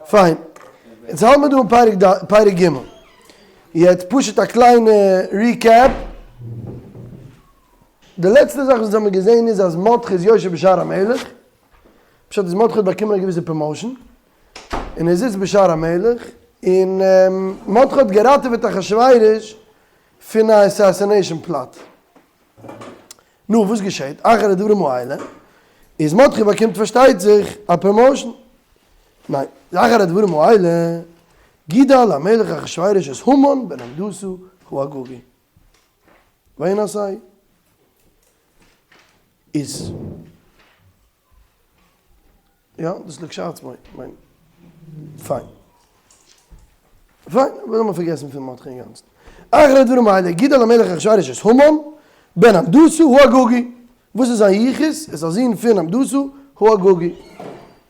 פיין. יעצט האלט מען דא אין פרק ד, פרק ג'. יעצט פשוט א קליינע recap. די לעצטע זאך וואס אונז האבן געזען איז אז מרדכי איז יושב בשער המלך. פשט איז מרדכי האט באקומען א געוויסע promotion. און ער זיצט בשער המלך. און מרדכי האט געראטעוועט אחשורוש פון א assassination plot. נו, וואס געשעט? אחר הדברים האלה, איז מרדכי באקומט פארשטייט זיך א promotion. ניין, אחר הדברים האלה, גידל המלך אחשורוש את המן בן המדתא האגגי. וינשאהו. איז. יא, דאס לכשעצמו, כ'מיין, פיין. פיין, אבער לאמיר פארגעסן פון מרדכי אינגאנצן. אחר הדברים האלה, גידל המלך אחשורוש את המן, בן המדתא האגגי. וואס איז זיין יחוס? ער איז א זון פון המדתא האגגי.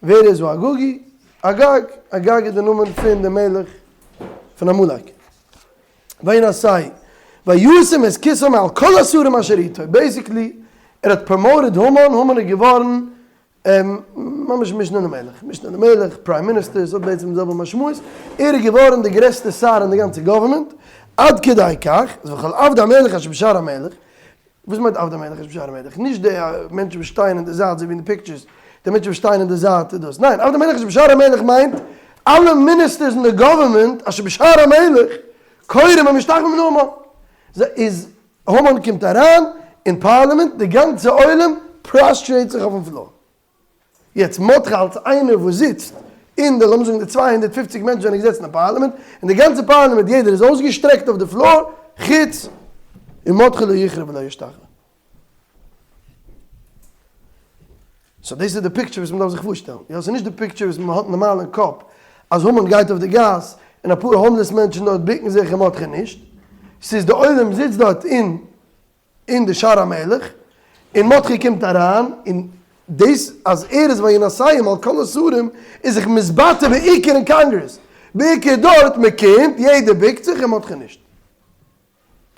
ווער איז האגגי? אגג. אגג איז די נאמען פון די מלך פון עמלק. וינשאהו וישם את כסאו מעל כל השרים אשר איתו. basically, ער האט promoted המן, המן איז געווארן ממש משנה למלך, משנה למלך, prime minister, ס'האט בעצם די זעלבע משמעות, ער איז געווארן די גרעסטע שר אין די גאנצע government, עד כדי כך, אז וכל עבדי המלך אשר בשער המלך, וואס מיינט עבדי המלך אשר בשער המלך? נישט די מענטשן וואס שטייען אין די זייט אזוי ווי אין די pictures, די מענטשן וואס שטייען אין די זייט איז דאס, ניין, עבדי המלך אשר בשער המלך מיינט אלע מיניסטערס אין די government אשר בשער המלך, כורעים ומשתחווים להמן, איז המן קומט אריין אין פארלימענט, די גאנצע עולם prostrate זיך אויפן floor. יעצט מרדכי אלס איינער וואס זיצט אין די לאמיר זאגן די 250 מענטשן זענען געזעצן אין פארלימענט, און די גאנצע פארלימענט יעדער איז אויסגעשטרעקט אויף די floor, חוץ און מרדכי לא יכרע ולא ישתחווה. so דאס איז די picture וואס מען דארף זיך פארשטעלן. יא, ס'איז נישט די picture וואס מען האט נארמאל אין קאפ, אז המן גייט אויף די גאס און אפאר homeless מענטשן דארט בוקן זיך און מרדכי נישט. ס'איז די עולם זיצט דארט אין אין די שער המלך, און מרדכי קומט אריין, און דאס אז ער איז וינשאהו מעל כל השרים איז זיך מתבטא בעיקר אין קאנגרעס, בעיקר דארט, מען קומט, יעדער בוקט זיך און מרדכי נישט.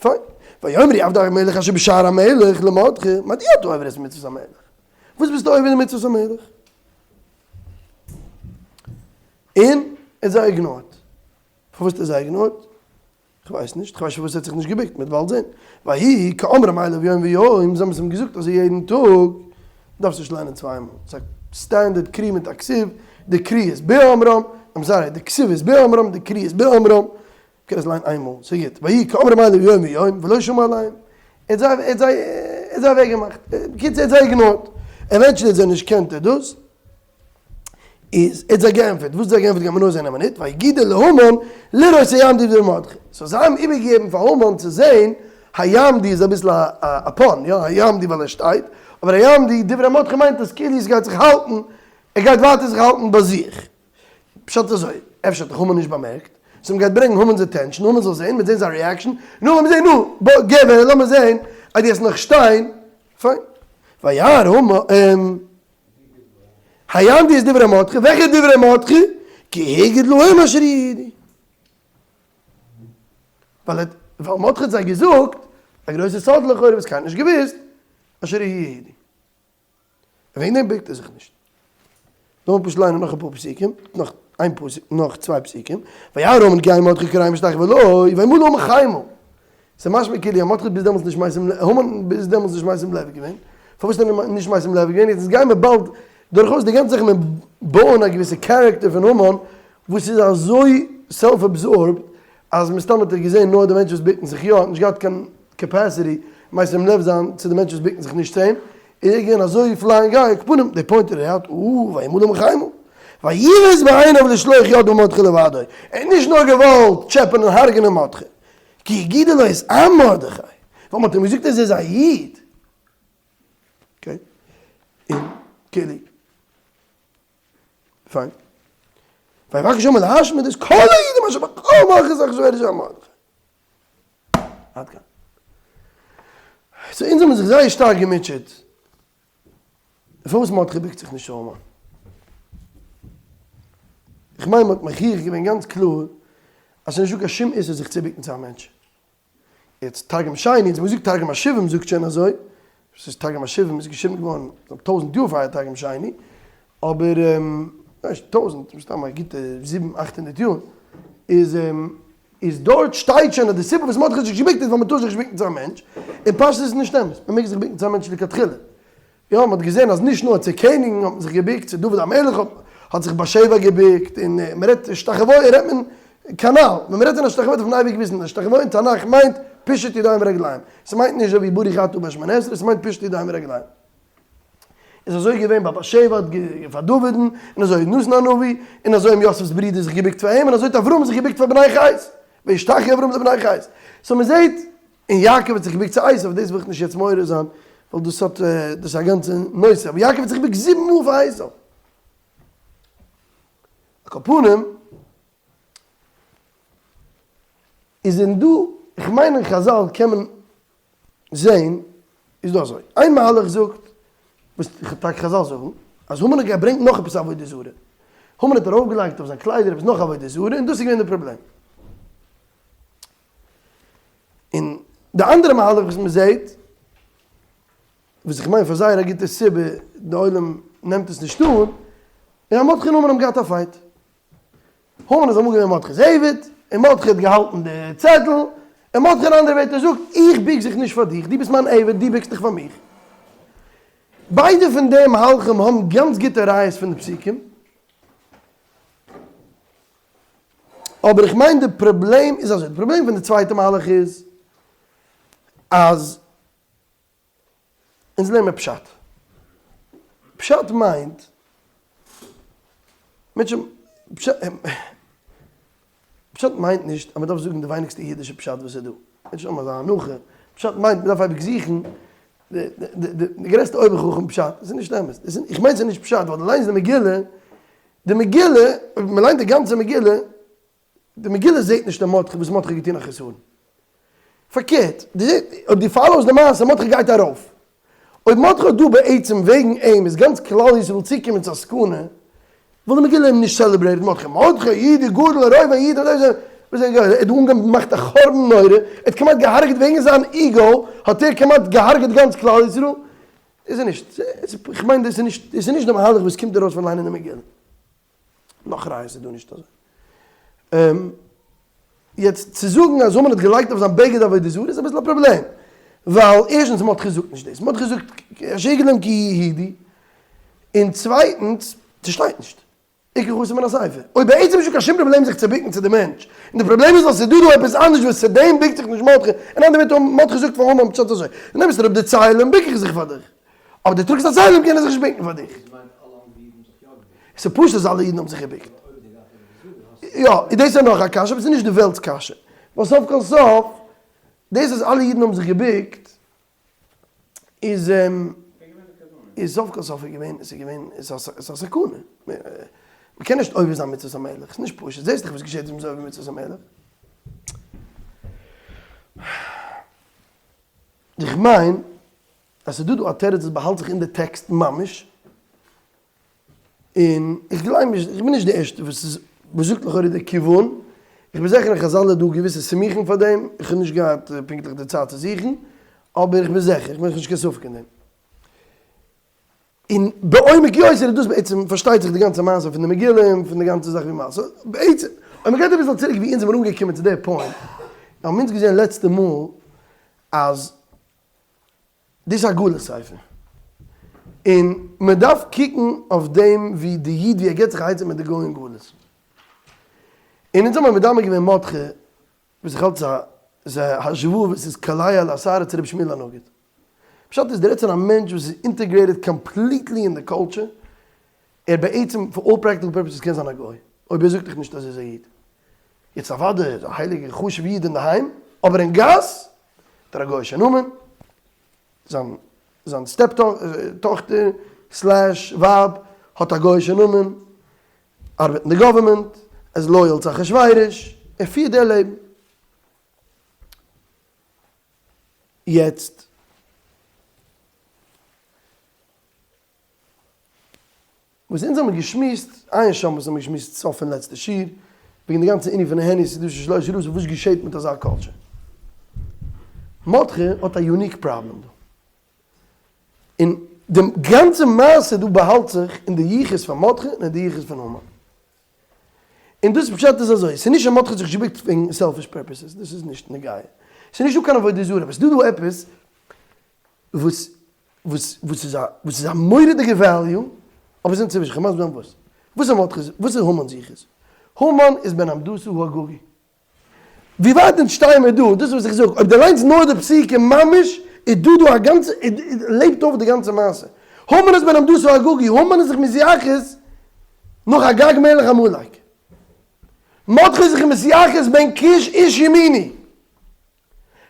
פיין. ויאמרו עבדי המלך אשר בשער המלך למרדכי, מדוע אתה עובר את מצוות המלך? וואס ביסטו עובר די מצוות המלך? און ער האט זיי ignore ט. פארוואס האט ער זיי ignore ט? כ'ווייס נישט, כ'ווייס שוין פארוואס ער האט זיך נישט געבוקט, מ'וועט באלד זען. ויהי כאמרם אליו יום ויום, זיי האבן עס אים געזאגט אזוי יעדן טאג, דארפסט נישט ליינען צוויי מאל, ס'איז א standard קרי מיט א כתיב, די קרי איז באמרם, I'm sorry, די כתיב איז באמרם, די קרי איז באמרם, מ'קען עס ליינען איין מאל, ס'איז גוט. ויהי כאמרם אליו יום ויום, ולא שמע אליהם. ער האט זיי, ער האט זיי, ער האט זיי אוועק געמאכט. בקיצור, ער האט זיי ignore ט. eventually האט זיי נישט קענט ער דאס. איז, ער האט זיי געענטפערט. וואס האט זיי געענטפערט גייט מען נאר זען א מינוט. ויגידו להמן לראות היעמדו דברי מרדכי. so זיי האבן איבערגעגעבן פאר המן צו זען, היעמדו איז אביסל א א pun, יא, היעמדו ווייל ער שטייט, אבער היעמדו דברי מרדכי מיינט אז כאילו עס גייט זיך האלטן, ער גייט ווייטער זיך האלטן ביי זיך. פשט איז אזוי, אפשר האט דאך המן נישט באמערקט, so מ'גייט ברענגן המן'ס attention, המן זאל זען, מ'וועט זען זיין reaction, נו לאמיר זען, נו, גבר, לאמיר זען אז דו וועסט נאך שטיין, פיין. וירא המן, היעמדו את דברי מרדכי, וועלכע דברי מרדכי? כי הגיד להם אשר יהודי. ווייל ער האט, ווייל מרדכי האט זיי געזאגט, א גרויסע סוד לכאורה וואס קיינער האט נישט געוואוסט, אשר יהודי. וועגן דעם בוקט ער זיך נישט. לאמיר פשוט ליינען נאך אפאר פסוקים, נאך איין פסוק, נאך צוויי פסוקים, וירא המן כי אין מרדכי כורע ומשתחוה לו, וימלא המן חימה. ס'איז משמע כאילו אז מרדכי האט ביז דעמאלטס נישט משים לב, המן ביז דעמאלטס נישט משים לב געווען. פארוואס האט ער נישט משים לב געווען? יעצט גייען מיר באלד דורכאויס די גאנצע זאך מיר בויען א געוויסע character פון המן וואס איז אזוי self absorbed אז מסתם האט ער געזען נאר די מענטשן וואס בוקן זיך יא, האט נישט געהאט קיין capacity משים לב זיין צו די מענטשן וואס בוקן זיך נישט צו אים, איז ער געווען אזוי flying high, עכ"פ די point ער האט, אה, וימלא המן חימה, ויבז בעיניו לשלוח יד במרדכי לבדו, ער האט נישט נאר געוואלט טשעפענען און הרג'נען מרדכי, כי הגידו לו את עם מרדכי, ווייל מ'האט אים געזאגט אז ער איז א איד, okay, און כאילו. פיין. ויבקש המן להשמיד את כל היהודים אשר בכל מלכות אחשורוש על מרדכי. עד כאן. so אונז האבן זיך זייער שטארק געמוטשעט. פארוואס מרדכי בוקט זיך נישט צו המן? איך מיין מ'האט מוכיח געווען גאנץ קלאר אז ס'איז נישטא קיין שום איסור זיך צו בוקן צו א מענטש. יעצט תרגום שני, אונז האבן געזאגט תרגום השבעים זאגט שוין אזוי, וואס איז תרגום השבעים איז געשריבן געווארן טויזנט יאר פאר תרגום שני, אבער. נישט טויזענט, מסתם א גוטע זיבן אכט הונדערט יאר, איז איז דארט שטייט שוין אז די סיבה וואס מרדכי האט זיך נישט געבוקט איז ווייל מען טאר זיך נישט בוקן צו א מענטש, און פשטות איז נישט אמת, מען מעג זיך בוקן צו א מענטש לכתחילה. יא, מען האט געזען אז נישט נאר צו קעניגן האט מען זיך געבוקט, צו דוד המלך האט האט זיך בת שבע געבוקט, און מען רעדט השתחוואה רעדט מען כנ"ל, ווען מען רעדט פון השתחוואה דארף מען אייביג וויסן, השתחוואה אין תנך מיינט פישוט ידיים ורגליים, ס'מיינט נישט אזוי ווי ברוך אתה בשמונה עשרה, ס'מיינט פישוט ידיים ורגליים. איז אזוי געווען ביי בת שבע האט פאר דוד'ן, און אזוי נתן הנביא, און אזוי האבן יוסף'ס ברידער זיך געבוקט פאר אים, און אזוי האט אברהם זיך געבוקט פאר בני חת, וישתחו אברהם לבני חת. so מען זעט, און יעקב האט זיך געבוקט צו עשיו, דאס וויל איך נישט יעצט מעורר זיין, ווייל דאס האט, דאס איז א גאנצע נושא, אבער יעקב האט זיך געבוקט זיבן מאל פאר עשיו. על כל פנים, איז אין דא, איך מיין אין חזל קען מען זעהן איז דא אזוי, איין מהלך זאגט, וואס טאקע חזל זאגן, אז המן האט געברענגט נאך עפעס א עבודה זרה, המן האט ארויף געלייגט אויף זיין קליידער עפעס נאך עבודה זרה און דאס איז געווען די פראבלעם. און די אנדערע מהלך וואס מען זעהט, וואס איך מיין פאר זייער א גוטע סיבה די עולם נעמט עס נישט אן, איז אז מרדכי און המן האבן געהאט א fight. המן איז אמאל געווען מרדכי'ס עבד, און מרדכי האט געהאלטן די צעטל, און מרדכי אין אנדערע ווערטער זאגט, איך בוק זיך נישט פאר דיך, דו ביסט מיין עבד, דו בוקסט דיך פאר מיך. ביידע פון די מהלכים האבן גאנץ גוטע ראיות פון די פסוקים, אבער איך מיין די פראבלעם איז אזוי, די פראבלעם פון די צווייטע מהלך איז, אז אונז לערנען פשט. פשט מיינט, מענטשן, פשט מיינט נישט אז מען דארף זאגן די ווייניגסטע אידישע פשט וואס איז דא. מענטשן האבן אזא הנחה, פשט מיינט מען דארף אייביג זוכן די גרעסטע אויבער חכם פשט. דאס איז נישט אמת. איך מיין ס'איז נישט פשט, ווייל דו ליינסט די מגילה, די מגילה, אויב מען ליינט די גאנצע מגילה, די מגילה זעהט נישט אין מרדכי וואס מרדכי האט געטון א חסרון. פארקערט, די זעהט, אויב דו follow סט די מעשה, מרדכי גייט ארויף. אויב מרדכי האט דא בעצם וועגן אים איז גאנץ כלל ישראל צוקומען צו א סכנה, וואלט די מגילה אים נישט celebrated מרדכי. מרדכי יהודי גדול הרוב היהודים אזוי אזוי. וואס איז ער האט דא אנגעמאכט א חורבן נורא, ער האט כמעט געהארגעט וועגן זיין ego האט ער כמעט געהארגעט גאנץ כלל ישראל. איז ער נישט. איך מיין דאס איז נישט, דאס איז נישט די מהלך וואס קומט ארויס פון ליינען די מגילה. נאך ראיות איז דא נישט אזוי. יעצט צו זאגן אז המן האט געלייגט אויף זיין בגד עבודה זרה איז אביסל א פראבלעם. ווייל ערשטנס מרדכי זאגט נישט דאס. מרדכי זאגט אשר יגד להם כי יהודי. און צווייטנס, ס'שטייט נישט. עיקר חסר מן הספר. אויב בעצם איז נישטא קיין שום פראבלעם זיך צו בוקן צו די מענטש. און די פראבלעם איז ווייל ס'איז דא דא עפעס אנדערש וואס צו דעם בוקט זיך נישט מרדכי. אין אנדערע ווערטער מרדכי זאגט פאר המן פשט אזוי. דו נעמסט אראפ די צלם בוק איך זיך פאר דיך. אבער דו טראגסט א צלם קען ער זיך נישט בוקן פאר דיך. עס איז פשוט אז אלע אידן האבן זיך געבוקט. יא, דאס איז נאך א קשיא, אבער עס איז נישט די וועלט'ס קשיא. ווייל סוף כל סוף, דאס אז אלע אידן האבן זיך געבוקט, איז איז סוף כל סוף איז געווען, עס איז געווען, עס איז א סכנה. מען קען נישט עובר זיין מצוות המלך, עס איז נישט פשוט, זעסט דאך וואס געשעט ווען מען איז עובר מצוות המלך. איך מיין אז ס'איז דא דא א תירוץ וואס באהאלט זיך אין די טעקסט ממש, און איך גלייב נישט, איך בין נישט די ערשטע וואס איז וואס זאגט לכאורה די כיוון, איך בין זיכער אין חזל איז דא געוויסע סימוכין פאר דעם, איך האב נישט געהאט פונקטליך די צייט צו זוכן, אבער איך בין זיכער, איך מאך נישט קיין ספק אין דעם. און בעומק יותר איז דאס בעצם פארשטייט זיך די גאנצע מעשה פון די מגילה און פון די גאנצע זאך ווי מעשה, בעצם אויב מ'גייט אביסל צוריק ווי אונז זעמיר אנגעקומען צו די point, האבן אונז געזען לעצטע מאל אז דאס איז א גלות ספר, און מען דארף קוקן אויף דעם ווי די איד ווי ער געבט זיך א עצה מיט די גוי אין גלות. און אונז האבן מיר מדמה געווען מרדכי, וואס איך האלט איז א השוואה וואס איז קולע אל השערה צו רבי שמואל הנגיד. פשט איז דו רעדסט פון א מענטש וואס איז integrated completely אין די culture, ער בעצם for all practical purposes קען זיין א גוי, אויב ער זאגט דיך נישט אז ער איז א איד. יעצט אוודאי איז א הייליגער חשוב'ער איד אינדערהיים, אבער אין גאס האט ער א גוי'אישע נאמען, זיין זיין step טאכטער slash ווייב האט א גוי'אישע נאמען, ארבעט אין די government, ער איז loyal צו אחשורוש, ער פירט דער לעבן. יעצט. וואס אונז האבן געשמועסט, עיין שם וואס האבן געשמועסט סוף פון לעצטע שיעור, וועגן די גאנצע ענין פון העני ס'איז דא שלש רעות וואס געשעט מיט אזא culture. מרדכי האט א unique פראבלעם דא. און. די גאנצע מעשה דא באהאלט זיך אין די יחוס פון מרדכי און אין די יחוס פון המן. און דאס פשט איז אזוי, ס'איז נישט אז מרדכי האט זיך געבוקט וועגן selfish purposes, דאס איז נישט נוגע. ס'איז נישט דא קיין עבודה זרה, אבער ס'איז דא דא עפעס וואס וואס וואס איז א וואס איז א מורא'דיגע value, אבער ס'איז צווישן, כ'מוז זאגן וואס. וואס איז מרדכי'ס, וואס איז המן'ס יחוס? המן איז בן המדתא האגגי. ווי ווייט אונז שטייען מיר דא, דאס איז וואס איך זאג, אויב דו ליינסט נאר די פסוקים ממש, איז דא דא א גאנצע, לעבט אויף די גאנצע מעשה. המן איז בן המדתא האגגי, המן איז זיך מתייחס נאך אגג מלך עמלק. מרדכי איז זיך מתייחס בן קיש איש ימיני.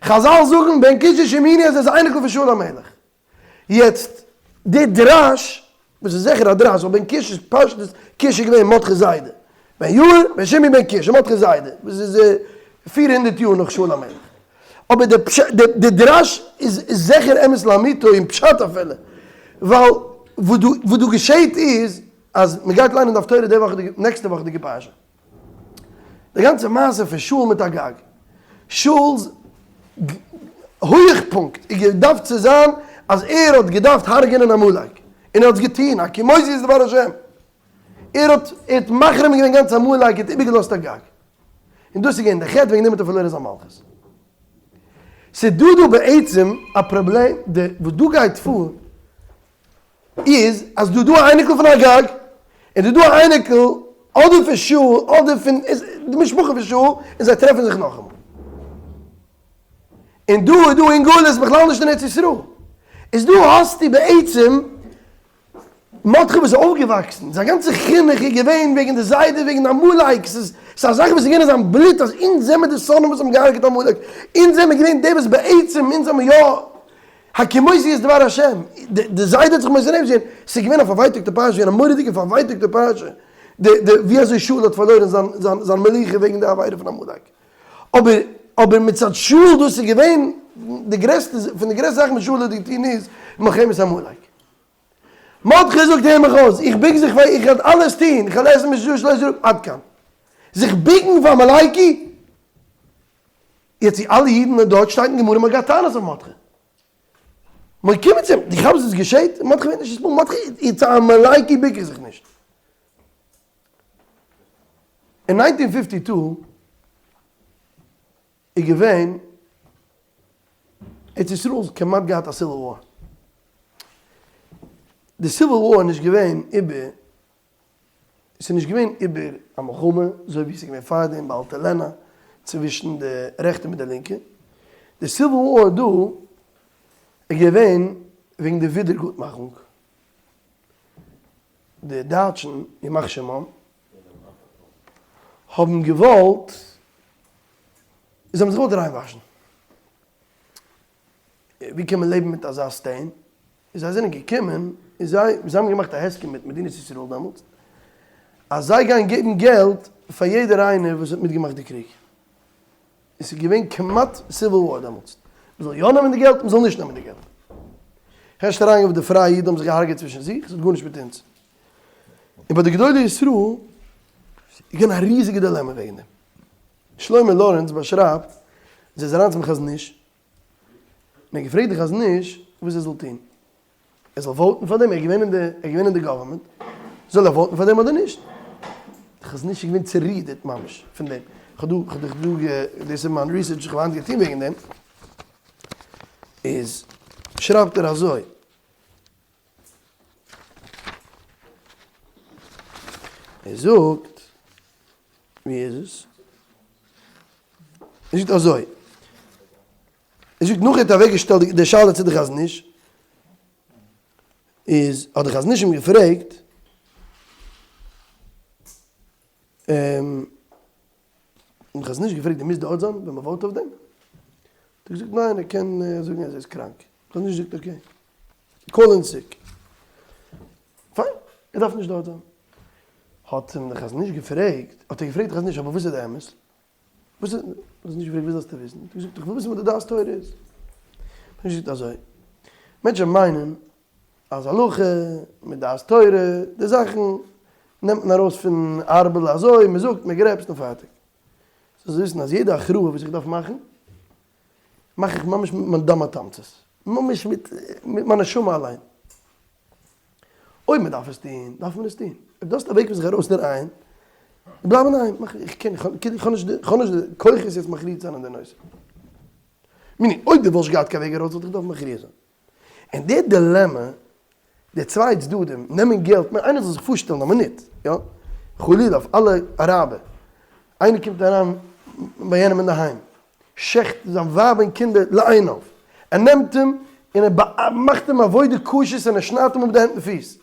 חזל זאגן בן קיש איש ימיני אז ער איז אייניקל פון שאול המלך. יעצט די דרש, וואס איז זיכער א דרש, ווייל בן קיש איז פשטות, קיש איז געווען מרדכי'ס זיידע, בן יאיר, בן שמעי בן קיש, מרדכי'ס זיידע, וואס איז 400 יאר נאך שאול המלך. אבער די פשט, די דרש איז זיכער אמת לאמיתו אין פשט אפילו, ווייל וואס דא, וואס דא געשעהט איז, אז מען גייט ליינען די הפטורה די וואך, נעקסטע וואכדיגע פרשה. די גאנצע מעשה פון שאול מיט אגג. שאול'ס הויכפונקט איז געדארפט צו זיין אז ער האט געדארפט הרג'ענען עמלק, און ער האט עס געטון, הקימותי את דבר השם. ער האט ער האט מחרים געווען גאנץ עמלק, ער האט איבערגעלאזט אגג. און דאס איז געווען די חטא, וועגן דעם האט ער פארלוירן זיין מלכות. ס'איז דא דא בעצם א פראבלעם, די וואס דא גייט פאר איז אז דא דא א אייניקל פון אגג, און דא דא א אייניקל אדער פון שאול אדער פון די משפחה פון שאול, און זיי טרעפן זיך נאכאמאל. און דא איז דא אין גלות בכלל נישט אין ארץ ישראל. איז דא האסטו בעצם מרדכי וואס איז אויפגעוואקסן, זיין גאנצע חינוך איז געווען וועגן די זיידע, וועגן עמלק, ס'איז א זאך וואס איז געווען אין זיין בלוט אז אונז זעמער די שונאים וואס האבן געהארגעט עמלק, אונז זעמער געווען די וואס בעצם אונז האבן יא הקימותי את דבר השם, די זיידע האט זיך מוסר נפש געווען, ס'איז געווען א פארווייטאגטע פרשה, געווען א מורא'דיגע פארווייטאגטע פרשה, די די ווי אזוי שאול האט פארלוירן זיין זיין זיין מלוכה וועגן די עבירה פון עמלק, אבער אבער מצד שאול דאס איז געווען די גרעסטע פון די גרעסטע זאכן וואס שאול האט געטון איז מלחמת עמלק. מרדכי זאגט הער מיך אויס, איך בוג זיך פאר איך וועל אלעס טון, איך וועל עסן משעה שלא יזרק עד כאן. זיך בוקן פאר עמלקי? יעצט צו אלע אידן דארט שטייט אין גמרא מ'האט געהאט טענות אויף מרדכי. מ'האט געקומען צו אים, דו כאפסט וואס געשעהט? מרדכי ווערט נישט נתפעל, מרדכי איז צו עמלקי בוק איך זיך נישט. אין nineteen fifty two איז געווען ארץ ישראל האט כמעט געהאט א civil war. די civil war איז נישט געווען איבער עס איז נישט געווען איבער א מלחמה אזוי ווי עס איז געווען פארדעם ביי אלטעלענא צווישן די רעכטע מיט די לינקע, די civil war דא איז געווען וועגן די ווידערגוטמאכונג, די דייטשן ימח שמם האבן געוואלט, זיי האבן זיך געוואלט ריינוואשן, ווי קען מען לעבן מיט אזא stain? און זיי זענען געקומען און זיי זיי האבן געמאכט א הסכם מיט מדינת ישראל דעמאלטס אז זיי גייען געבן געלט פאר יעדער איינער וואס האט מיטגעמאכט די קריג. און ס'איז געווען כמעט civil war דעמאלטס, מ'זאל יא נעמען די געלט מ'זאל נישט נעמען די געלט. הערשט אריינגיין וואס די פרייע אידן האבן זיך געהארגעט צווישן זיך, ס'האט גארנישט מיט אונז. און ביי די גדולי ישראל איז געווען א ריזיגע דילעמע וועגן דעם. שלמה לארענץ באשרייבט אז ער איז אריין צום חזון איש און ער האט געפרעגט די חזון איש וואס ער זאל טון, ער זאל vote ן פאר דעם, ער איז געווען אין די, ער איז געווען אין די government, זאל ער vote ן פאר דעם אדער נישט? די חזון איש איז געווען צערודערט ממש פון דעם, איך האב דא, איך האב דיך דא גע, דאס איז מיין research איך האב היינט געטון וועגן דעם, איז שרייבט ער אזוי. ער זאגט, ווי איז עס? ער זאגט אזוי, ער זאגט נאך ער האט אוועק געשטעלט די שאלה צו די חזון איש, איז האט די חזון איש אים געפרעגט, און חזון איש געפרעגט דו מוזט דארט זיין ווען מען vote אויף דעם? האט ער געזאגט ניין ער קען זאגן אז ער איז קראנק, חזון איש זאגט okay, call in sick, פיין ער דארף נישט דארט זיין, האט אים די חזון איש געפרעגט, האט ער געפרעגט די חזון איש אבער וואס איז די אמת? וואס איז, חזון איש געפרעגט וואס דארפסטו וויסן? האט ער געזאגט איך וויל וויסן וואס די דעת תורה איז, חזון איש זאגט אזוי, מענטשן מיינען אז הלכה מיט דעת תורה, די זאכן נעמט מען ארויס פון ארבל אזוי, מען זאגט, מען גרעפסט און פארטיג. זאלסט וויסן אז יעדע הכרעה וואס איך דארף מאכן, מאך איך ממש מיט מיין דם התמצית, ממש מיט מיט מיין נשמה אליין. אויב מען דארף עס טון, דארף מען עס טון. אויב דו האסט א וועג פון זיך ארויסדרייען, בלייב אינדערהיים, מאך, איך קען, איך האב נישט די, איך האב נישט די כוחות יעצט מכריע צו זיין אין די נושא. meaning, אויב דו וואלסט געהאט קיין וועג ארויס וואלט איך געדארפט מכריע זיין. און די דילעמע, די צוויי צדדים, נעמען געלט, מיין איינער זאל זיך פארשטעלן א מינוט, יא, חלילה אויף אלע אראבער, איינער קומט אריין ביי יענעם אינדערהיים, שעכט זיין ווייב און קינדער לעיניו, ער נעמט אים און ער מאכט אים עבודה קשות און ער שניידט אים אפ די הענט און פיס,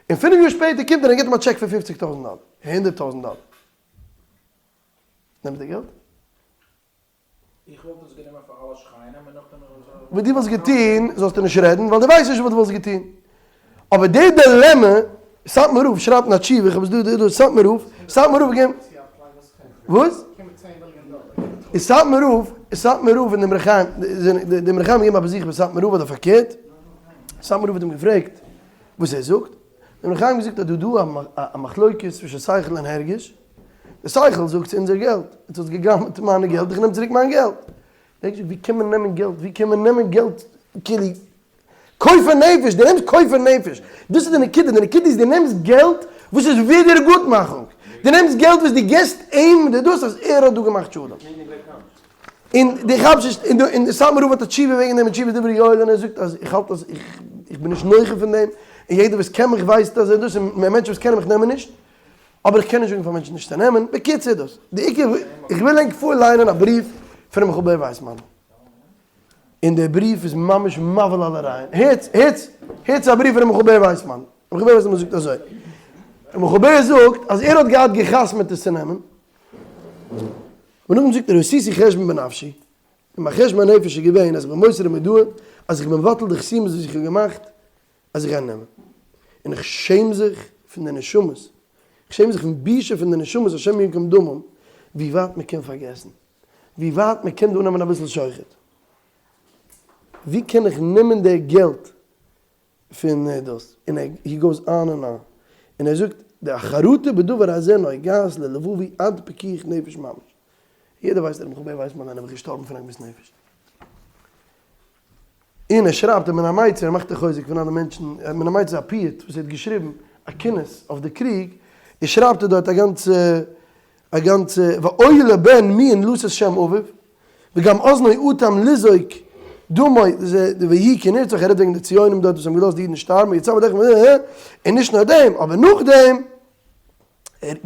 און פינף יאר שפעטער קומט ער און גיבט אים א טשעק פון פופציג טויזנט דאלער, הונדערט טויזנט דאלער. נעמסט די געלט? איך וואלט עס גענומען פאר אלע שכנים און נאכדעם וואס דו וואלסט געטון זאלסטו נישט רעדן ווייל דו ווייסט נישט וואס דו וואלסט געטון. אבער די דילעמע, סאטמאר רב שרייבט אין א תשובה, איך האב עס דא דא דא, סאטמאר רב, סאטמאר רב געבן, וואס? איז סאטמאר רב, איז סאטמאר רב און די אמרי חיים, די אמרי חיים געבן א באזוך ביי סאטמאר רב אדער פארקערט, סאטמאר רב האט אים געפרעגט וואס ער זאגט, די אמרי חיים געזאגט אז דא דא א מחלוקת צווישן שכל און הרגש, די שכל זאגט ס'איז אונזער געלט, דו האסט גע'גנב'ט מיינע געלט, איך נעם צוריק מיין געלט. די הרגש זאגט ווי קען מען נעמען געלט, ווי קען מען נעמען געלט כאילו כופר נפש, דו נעמסט כופר נפש, דאס איז די נקודה, די נקודה איז דו נעמסט געלט וואס איז ווידערגוטמאכונג, דו נעמסט געלט וואס דו געסט אים די דאס אז ער האט דא געמאכט שלום. און דו כאפסט נישט, און און סאטמאר רב האט א תשובה וועגן דעם אין תשובת דברי יואל און ער זאגט אז איך האלט אז איך איך בין נישט נוחה פון דעם, און יעדער וואס קען מיך ווייסט אז דאס, און מענטשן וואס קענען מיך נעמען נישט, אבער איך קען נישט זאגן פאר מענטשן נישט צו נעמען, בקיצור דאס, די עיקר, איך וויל ענק פארליינען א בריוו פון ר' מיכאל בער ווייסמאנדל. און דער בריוו איז ממש מבהיל על הרעיון. הערטס, הערטס, הערטס א בריוו פון ר' מיכאל בער ווייסמאן. ר' מיכאל בער ווייסמאן זאגט אזוי. ר' מיכאל בער זאגט אז ער האט געהאט גע'חתמ'עט עס צו נעמען. און נאכדעם זאגט ער עשיתי חשבון בנפשי. און מיין חשבון הנפש איז געווען אז איך בין מוסר מודעה אז איך בין מבטל די חתימות וואס איך האב געמאכט אז איך גיי נעמען. און איך שעם זיך פון די נשמות. איך שעם זיך פון בושה פון די נשמות השם ינקום דמם ווי ווייט מען קען פארגעסן. ווי ווייט מען קען דא נעמען אביסל שוחד. ווי קען איך נעמען די געלט פון דאס? און ער he goes on and on. און ער זאגט די החרטה בדבר הזה נוגעת ללבבי עד פיקוח נפש ממש. יעדער ווייסט ר' מיכאל בער ווייסמאן איז נעבעך געשטארבן פון עגמת נפש. און ער שרייבט אין מן המיצר, ער מאכט א חוזק פון אלע מענטשן, מן המיצר איז א פיוט וואס ער האט געשריבן, א קינות אויף די קריג, און שרייבט ער דארט א גאנצע א גאנצע ואוי לבן מי לשאת שם אביו, וגם אזנו אטם לזעוק דמו, ויהי כי נרצח, ער רעדט וועגן די ציונים דארט וואס האבן געלאזט די אידן שטארבן, ויצא בדרך און נישט נאר דעם, אבער נאכדעם.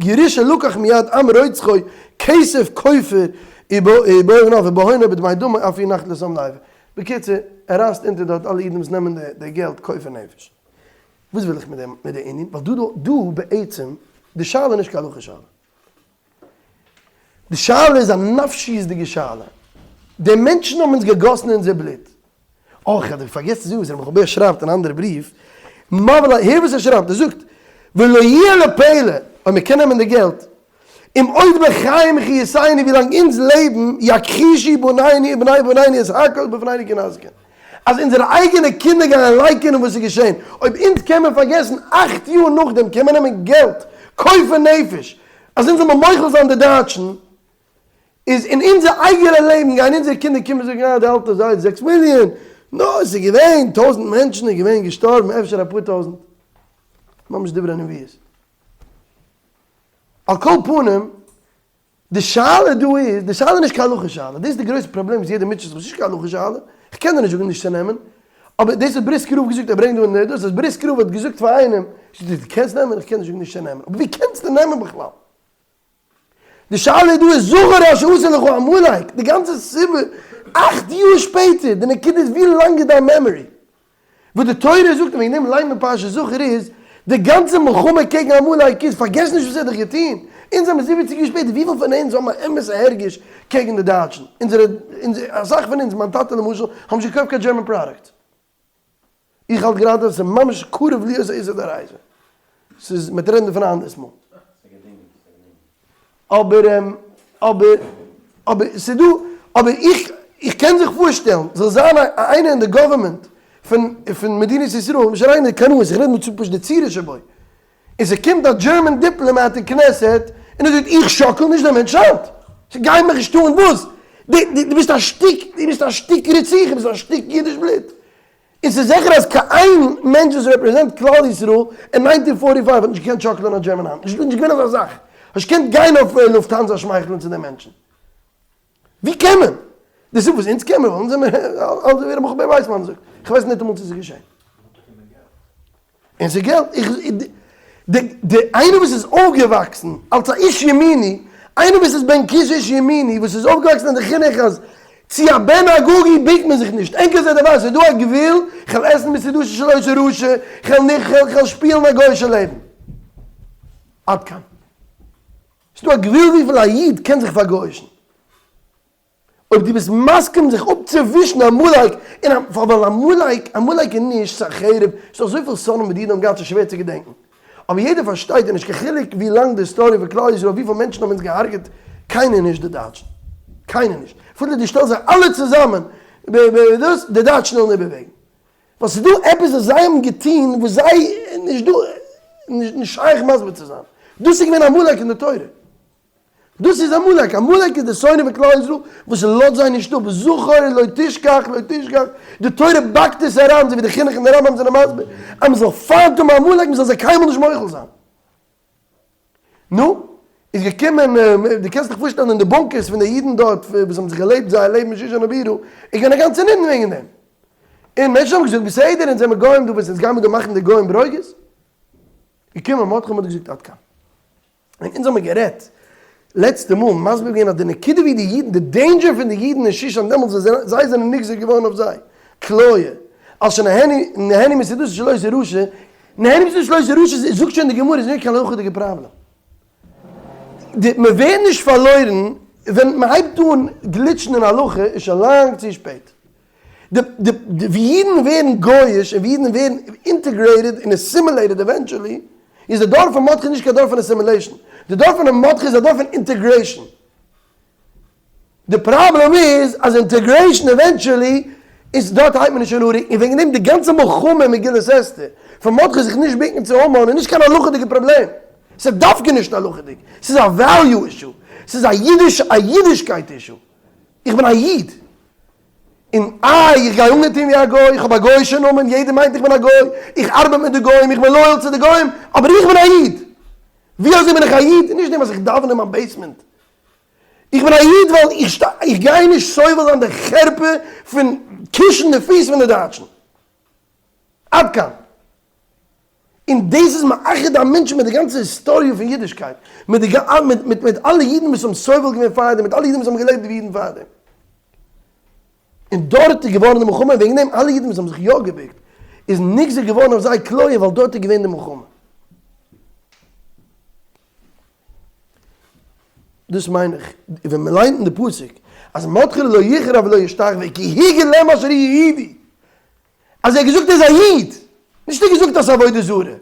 ירושה לקח מיד עם רוצחו כסף כופר ובהונו ובהונו בדמי דמו אף הוא נחת לסם לעבר. בקיצור, ער רייסט אונטער דארט אלע אידן וואס נעמען די געלט כופר נפש. וואס וויל איך מיט דעם מיט די ענין? ווייל דא דא בעצם די שאלה איז נישט קיין הלכה שאלה. די שאלה איז א נפשיות'דיגע שאלה. די מענטשן האבן אונז געגאסן אונזער בלוט. אויך האט ער פארגעסן צו זאגן וואס ר' מיכאל בער שרייבט אין א אנדערע בריוו, מבהיל ה, הער וואס ער שרייבט, ער זאגט, ולא יהיה לפלא, אויב מען קען נעמען די געלט, אם עוד בחיים חיותנו ווי לאנג אונז לעבן, יכחישו בנינו ובני בנינו את הכל בפנינו כי נזקין, אז אונזערע אייגענע קינדער גייען לייקענען וואס איז געשען, אויב אונז קען מען פארגעסן אכט יאר נאכדעם קען מען נעמען געלט, כופר נפש, אז אונז זאל מען מוחל זיין די דייטשן, איז אין אונזער אייגענע לעבן גייען אונזערע קינדער קומען זאגן אה די אלטע זיידע זעקס מיליאן, נא עס איז געווען טויזנט מענטשן איז געווען געשטארבן אפשר אפאר טויזנט, ממש דברי נביאות. על כל פנים, די שאלה דא איז, די שאלה איז נישט קיין הלכה שאלה, דאס איז די גרויסע פראבלעם וואס יעדער מוטשעט זיך, ס'איז נישט קיין הלכה שאלה, איך קען דיר נישט זאגן נישט צו נעמען, אבער דאס האט בריסקער רב געזאגט, ער ברענגט דא אין דאס אז בריסקער רב האט געזאגט פאר איינעם, דו קענסט נעמען, איך קען נישט זאגן נישט צו נעמען, אבער ווי קענסטו נעמען בכלל? די שאלה דא איז זכור אשר עשה לך עמלק, די גאנצע סיבה, אכט יאר שפעטער, די נקודה איז ווי לאנג איז דיין memory? וואס די תורה זאגט און וועגן דעם ליינט מען פרשת זכור איז, די גאנצע מלחמה קעגן עמלק איז, פארגעס נישט וואס ער האט דיך געטון, אונז זעמיר זיבעציג יאר שפעטער, וויפיל פון אונז האבן א אמת'ע הרגש קעגן די דייטשן? אונזערע, אסאך פון אונז, מיין טאטע למשל, האבן נישט געקויפט קיין German product. איך האלט גראדע אז עס איז ממש קרוב להיות איסור דאורייתא. ס'איז, מ'וועט רעדן דערפון א אנדערס מאל. אבער, אבער, אבער ס'איז דא, אבער איך, איך קען זיך פארשטעלן, זאל זיין א איינער אין די government פון, פון מדינת ישראל, נישט אריין אין די קנאות, איך רעד נאר צו פשוט די צורה שבו, און ס'קומט א German diplomat אין כנסת און ער זאגט איך שאקל נישט דעם מענטש האנט, ס'גייט מיך נישט אן וואס, דו ביסט א שטיק, דו ביסט א שטיק רציחה, דו ביסט א שטיק אידיש בלוט. און ס'איז זיכער אז קיין איין מענטש וואס represent כלל ישראל אין nineteen forty five האט נישט געקענט שאקלען א German האנט, נישט געווען אזא זאך, האסט געקענט גיין אויף לופטהאנזא שמייכלען צו די מענטשן. ווי קען מען? דאס איז וואס אונז קען מיר, ווייל אונז זעמיר אלזא ווי ר' ברוך בער ווייסמאן זאגט, כ'ווייס ניטאמאל צו ס'איז געשען. און ס'איז געלט, איך, די, די, איינער וואס איז אויפגעוואקסן אלס א איש ימיני, איינער וואס איז בן קיש איש ימיני, וואס איז אויפגעוואקסן אין די חינוך אז צו א בן אגגי בוקט מען זיך נישט, אין כזה דבר, ס'איז דא א גבול, כ'וועל עסן מסעודתו של אותו רשע, כ'וועל נישט, כ'וועל שפילן א גוי'אישע לעבן. עד כאן. ס'איז דא א גבול וויפיל א איד קען זיך פארגויאישן. אויב דו ביסט מסכים זיך אפצוווישן עמלק, און א, ווייל עמלק, עמלק איז נישט סנחריב, ס'איז דא אזויפיל שונאים וואס די אידן האבן געהאט ס'איז שווער צו געדענקן. אבער יעדער פארשטייט און נישט קיין חילוק ווי לאנג די היסטאריע פון כלל ישראל וויפיל מענטשן האבן אונז געהארגעט, קיינער נישט די דייטשן. קיינער נישט. אפילו דו שטעלסט זיי אלע צוזאמען, דאס, די דייטשן וועלן איבערוועגן. ווייל ס'איז דא עפעס וואס זיי האבן געטון וואס זיי, נישט דא, נישט שייך מסביר צו זיין. דאס איז געווען עמלק אין די תורה. דאס איז עמלק, עמלק איז די שונא פון כלל ישראל וואס לאזט זיי נישט אפ, זכור לא תשכח לא תשכח, די תורה באקט עס אריין, אזוי ווי די חינוך און די רמב ם זענען מסביר, אז מען זאל פיינט האבן עמלק, מען זאל זיי קיינמאל נישט מוחל זיין. נו, איז געקומען, דו קענסט דיך פארשטעלן אין די bunkers פון די אידן דארט וואס האבן זיך געלעבט זייער לעבן אין שושן הבירה, איז געווען א גאנצע נידון וועגן דעם. און מענטשן האבן געזאגט, בסדר, אונז זעמיר גוים דא, וואס אונז גיימיר דא מאכן די גוים ברוגז? געקומען מרדכי און האט געזאגט עד כאן. ווען אונז האמיר גערעדט לעצטע מאל מסביר געווען אז די נקודה ווי די אידן, די danger פון די אידן אין שושן דעמאלטס ווען זיי זענען נגזר געווארן אויף זיי כליה, על שנהנו מסעודתו של אותו רשע, נהנו מסעודתו של אותו רשע זאגט שוין די גמרא איז נישט קיין הלכה'דיגע פראבלעם. די מען ווערט נישט פארלוירן ווען מען הייבט אן גליטשן אין הלכה איז שוין לאנג צו שפעט. די די די ווי אידן ווערן גוי'איש און ווי אידן ווערן integrated און assimilated eventually, איז די דור פון מרדכי נישט קיין דור פון assimilation, די דור פון מרדכי איז א דור פון integration. די פראבלעם איז אז integration eventually איז דארט הייבט מען נישט אן ארי, און וועגן דעם די גאנצע מלחמה אין מגילת אסתר פון מרדכי זיך נישט בוקן צו המן איז נישט קיין הלכה'דיגע פראבלעם, ס'איז דווקא נישט הלכה'דיג, ס'איז א value issue, ס'איז א אידיש א אידישקייט issue, איך בין א איד, און איי איך גיי אנגעטון ווי א גוי, איך האב א גוי'אישע נאמען, יעדער מיינט איך בין א גוי, איך ארבעט מיט די גוים, איך בין loyal צו די גוים, אבער איך בין א איד! ווי אזוי בין איך א איד? נישט דעם אז איך דאווען אין מיין basement. איך בין א איד ווייל איך איך גיי נישט סובל זיין די חרפה פון קישן די פיס פון די דייטשן. עד כאן. און דאס איז מאחד א מענטש מיט די גאנצע היסטאריע פון אידישקייט, מיט די מיט מיט אלע אידן וואס האבן סובל געווען פארדעם, מיט אלע אידן וואס האבן געלעבט ווי אידן פארדעם. און דארט איז געווארן די מלחמה, און וועגן דעם אלע אידן וואס האבן זיך יא געבוקט, איז נגזר געווארן אויף זיי כליה ווייל דארט איז געווען די מלחמה. דאס מיין איך, ווען מען ליינט אין די פסוק אז מרדכי לא יכרע ולא ישתחווה כי הגיד להם אשר יהודי, אז ער האט געזאגט ער איז א איד, נישט ער האט געזאגט אז ס'איז עבודה זרה,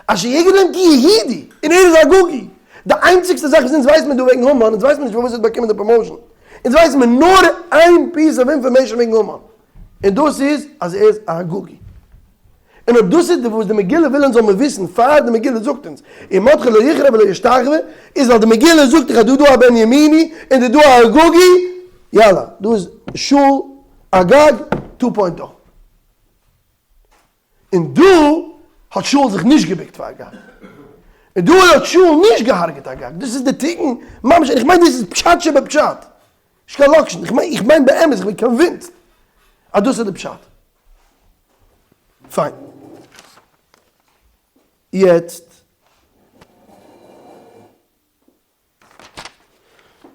אשר יגיד להם כי יהודי, און ער איז אגגי. די איינציגסטע זאך וואס אונז ווייסט מיר דא וועגן המן, אונז ווייסט מיר נישט פארוואס ער האט באקומען די promotion, אונז ווייסן מיר נאר איין piece of information וועגן המן, און דאס איז אז ער איז א אגגי. און אויב דאס איז די וואס די מגילה וויל אונז זאל מיר וויסן פאר די מגילה זאגט אונז און מרדכי לא יכרע ולא ישתחווה, איז ווייל די מגילה זאגט דיך אז דא דא א בנימיני און דא דא א אגגי, יאללה, דא איז שאול אגג two point o. און דא האט שאול זיך נישט געבוקט פאר אגג. און דא האט שאול נישט געהארגעט אגג. דאס איז די תיקון ממש, און איך מיין דאס איז פשט שבפשט. נישט קיין לאקשן, איך מיין איך מיין באמת, איך בין convinced אז דאס איז די פשט. פיין. יעצט.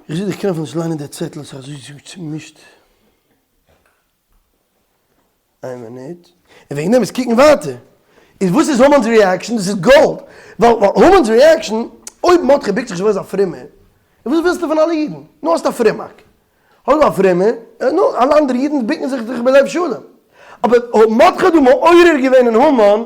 איך זעה איך קען אפילו נישט ליינען די צעטל, עס איז אזוי צומישט. איין מינוט. און וועגן דעם איז קוקן ווייטער. איז וואס איז המן'ס reaction? דאס איז גאלד. ווייל המן'ס reaction, אויב מרדכי בוקט זיך נישט ווייל ער איז א פרומער, וואס ווילסטו פון אלע אידן? נו האסט א פרומאק. האסט א פרומער, נו אלע אנדערע אידן בוקן זיך זיך בלב שלם. אבער מרדכי האט דא מעורר געווען אין המן,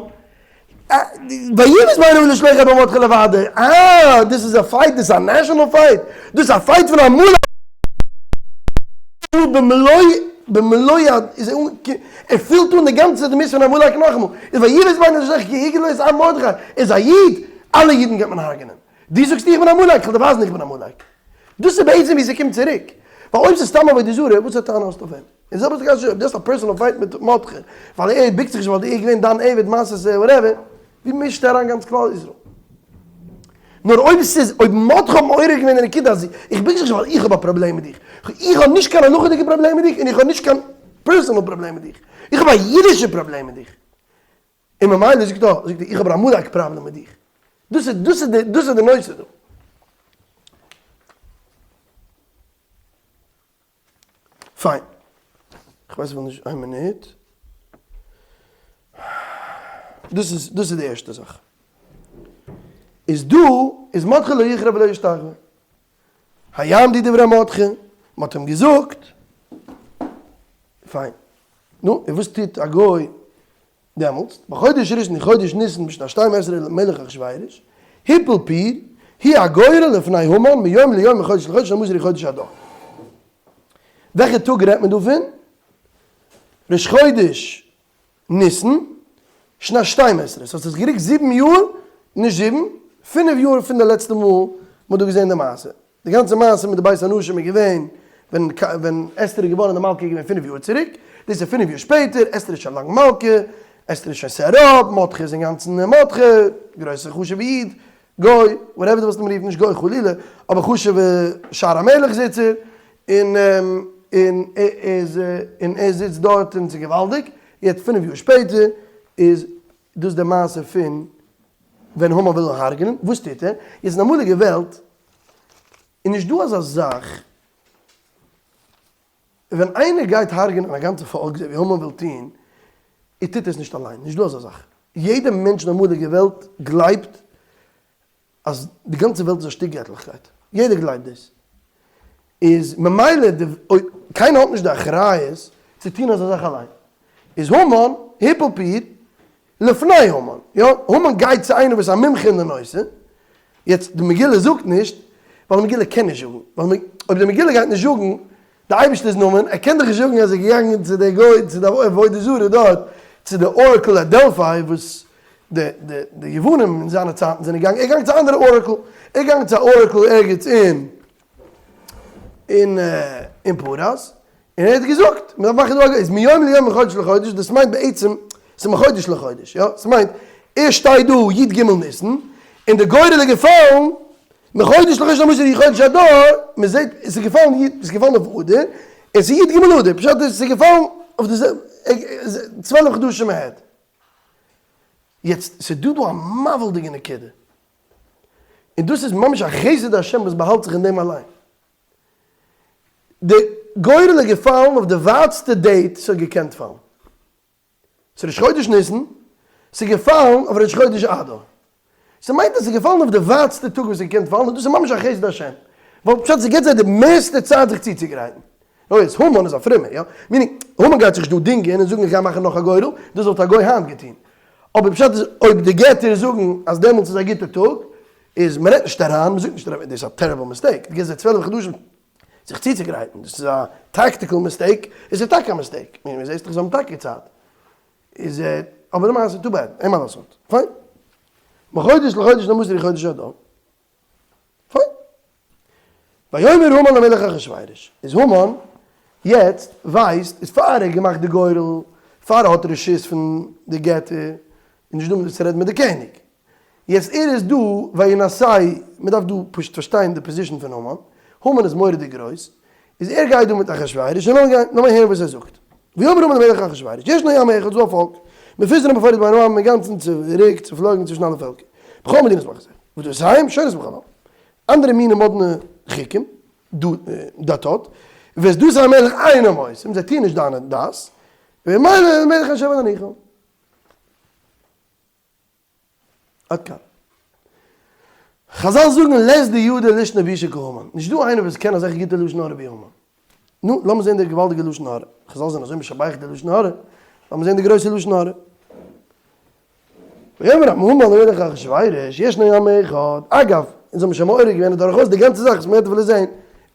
וימס בעיניו לשלוח יד במרדכי לבדו, אה, דאס איז א fight, דאס איז א national fight, דאס איז א fight פון עמלק. במלוא במלוא איז ער ער פילט אן די גאנצע דמות פון עמלק נאכאמאל, איז וימס בעיניו לשלוח כי הגיד לו את עם מרדכי, איז א איד, אלע אידן גייט מען הרג'נען. דו זאגסט איך בין עמלק, איך וועל דיר ווייזן איך בין עמלק. דאס איז בעצם ווי ס'קומט צוריק. ווייל אויב ס'איז סתם עבודה זרה, וואס א טענה האסטו אויף אים? און זעלבע איז די קשיא אויב דו האסט א personal fight מיט מרדכי ווייל ער ביקט זיך נישט ווייל ער איז געווען דיין עבד מעשה ס whatever, ווי מישט ער אריין גאנץ כלל ישראל? נאר אויב ס'איז אויב מרדכי האט מעורר געווען די נקודה אז איך ביק זיך נישט ווייל איך האב א פראבלעם מיט דיך, איך האב נישט קיין הלכה'דיגע פראבלעם מיט דיך און איך האב נישט קיין personal פראבלעם מיט דיך, איך האב א אידישע פראבלעם מיט דיך. און ממילא זאגט ער, זאגט ער, איך האב א עמלק פראבלעם מיט דיך. דאס איז, דאס איז די, דאס איז די נושא דא. פיין. כ'ווייס איך וויל נישט, איין מינוט. דאס איז, דאס איז די ערשטע זאך. איז דא, איז מרדכי לא יכרע ולא ישתחווה. ויעמדו דברי מרדכי, מ'האט אים געזאגט, פיין. נו, און וואס טוט א גוי דעמאלטס? בחודש ראשון חודש ניסן בשנת שתים עשרה למלך אחשורוש, הפיל פור, הוא הגורל לפני המן מיום ליום מחודש לחודש שנים עשר חודש אדר. וועלכע טאג רעדט מען דא פון? ראש חודש ניסן, שנת שתים עשרה, ס'האט זיך גערוקט זיבן יאר, נישט זיבן, פינף יאר פון די לעצטע מאל מ'האט דא געזען די מעשה. די גאנצע מעשה מיט די בית הנשים איז געווען ווען ווען אסתר איז געווארן די מלכה איז געווען פינף יאר צוריק, דאס איז פינף יאר שפעטער, אסתר איז שוין לאנג מלכה, אסתר איז שוין set up, מרדכי איז אינגאנצן מרדכי, גרויסע חשוב'ע איד, גוי, whatever דו ווילסט אים רופן, נישט גוי חלילה, אבער חשוב'ע שער המלך זיצער, און און ער איז און ער זיצט דארט און ס'איז געוואלדיג, יעצט פינף יאר שפעטער איז דאס די מעשה פון ווען המן וויל אים הרג'נען, וואס טוט ער? יעצט אין אמאליגע וועלט איז נישט דא אזא זאך ווען איינער גייט הרג'נען א גאנצע פאלק אזוי ווי המן וויל טון, ער טוט עס נישט אליין, נישט דא אזא זאך, יעדע מענטש אין אמאליגע וועלט גלייבט אז די גאנצע וועלט איז א שטיק געטליכקייט, יעדער גלייבט דאס, איז ממילא די אויב קיינער האט נישט די אחריות צו טון אזא זאך אליין, איז המן הפיל פור לפני המן, יא, המן גייט צו איינער וואס איז א מומחה אין די נושא, יעצט די מגילה זאגט נישט, ווייל די מגילה קען נישט זאגן, ווייל אויב די מגילה גייט נישט זאגן די אייבערשטער'ס נאמען, ער קען דאך נישט זאגן אז ער איז געגאנגען צו די גוי, צו די עבודה זרה דארט, צו די oracle at Delphi וואס די די די יוונים אין זיינע צייטן זענען געגאנגען, ער איז געגאנגען צו א אנדערע oracle, ער איז געגאנגען צו א oracle ערגעץ אין אין אין פרס, און ער האט געזאגט, מען דארף מאכן דא א גוי, איז מיום ליום מחודש לחודש, דאס מיינט בעצם, ס'איז מחודש לחודש, יא, ס'מיינט, ער שטייט דא י ג ניסן, און די גורל איז געפאלן מחודש לחודש שנים עשר הוא חודש אדר, מען זעט עס איז געפאלן י, עס איז געפאלן אויף אדר, און ס'איז י ג אדר, פשט איז עס איז געפאלן אויף די זעלבע, 12 חדשים ahead. יעצט, ס'איז דא דא א מבהיל'דיגע נקודה, און דאס איז ממש א חסד השם וואס באהאלט זיך אין דעם אליין. די גורל איז געפאלן אויף די ווייטסטע date ס'האט געקענט פאלן. ס'איז ראש חודש ניסן, ס'איז געפאלן אויף ראש חודש אדר. ס'מיינט אז ס'איז געפאלן אויף די ווייטסטע טאג וואס ס'איז געקענט פאלן, און דאס איז ממש א חסד השם. ווייל פשט ס'געבט זיי די מערסטע צייט זיך צוצוגרייטן. נו יעצט, המן איז א פרומער, יא? meaning, המן גייט זיך נישט דא דינגען און זאגן איך גיי מאכן נאך א גורל, דאס וואלט א גוי היינט געטון. אבער פשט איז אויב די געטער זאגן אז דעמאלטס איז א גוטע טאג, איז מ'רעדט נישט אריין, מ'זאגט נישט אריין, דאס איז א terrible mistake, דו גיבסט זיי 12 חדשים זיך צוצוגרייטן, דאס איז א tactical mistake, עס איז טאקע א mistake, מיר זעסט דאך זיי האבן טאקע צייט, איז אבער למעשה too bad, אין מה לעשות, פיין, מחודש לחודש שנים עשר הוא חודש אדר, פיין, ויאמר המן למלך אחשורוש, איז המן יעצט ווייסט, איז פאר ער האט געמאכט די גורל, פאר ער האט רשות פון די געטער, איז נישט דא מיט וואס צו רעדן מיט די קעניג, יעצט ער איז דא וינשא, מען דארף דא פשוט פארשטיין די position פון המן, המן איז מורא'דיג גרויס, איז ער גייט דא מיט אחשורוש, און לאמיר גיין, לאמיר הערן וואס ער זאגט. ויאמר המן למלך אחשורוש, ישנו עם אחד, ס'דא א פאלק, מפוזרים ומפורד בין העמים, אינגאנצן צעריקט, צעפלויגן צווישן אלע פעלקער, בכל מדינות מלכותך, ודתותיהם שונות מכל העמים, אנדערע מיני מאדנע חוקים, דתות, ואת דת המלך אינם עושים, זיי טוען נישט דיינע דת, וממילא המלך אשר להניחם. עד כאן. חזל זאגן לית דידע לישנא בישא כהמן, נישט דא איינער וואס קען אזעלכע גוטע לשון הרע ווי המן. נו, לאמיר זען די געוואלדיגע לשון הרע. חזל זענען אזוי משבח די לשון הרע, לאמיר זען די גרויסע לשון הרע. ויאמר המן למלך אחשורוש, ישנו עם אחד, אגב, אונז האבן שוין מעורר געווען דורכאויס די גאנצע זאך וואס מ'הערט אפילו זען,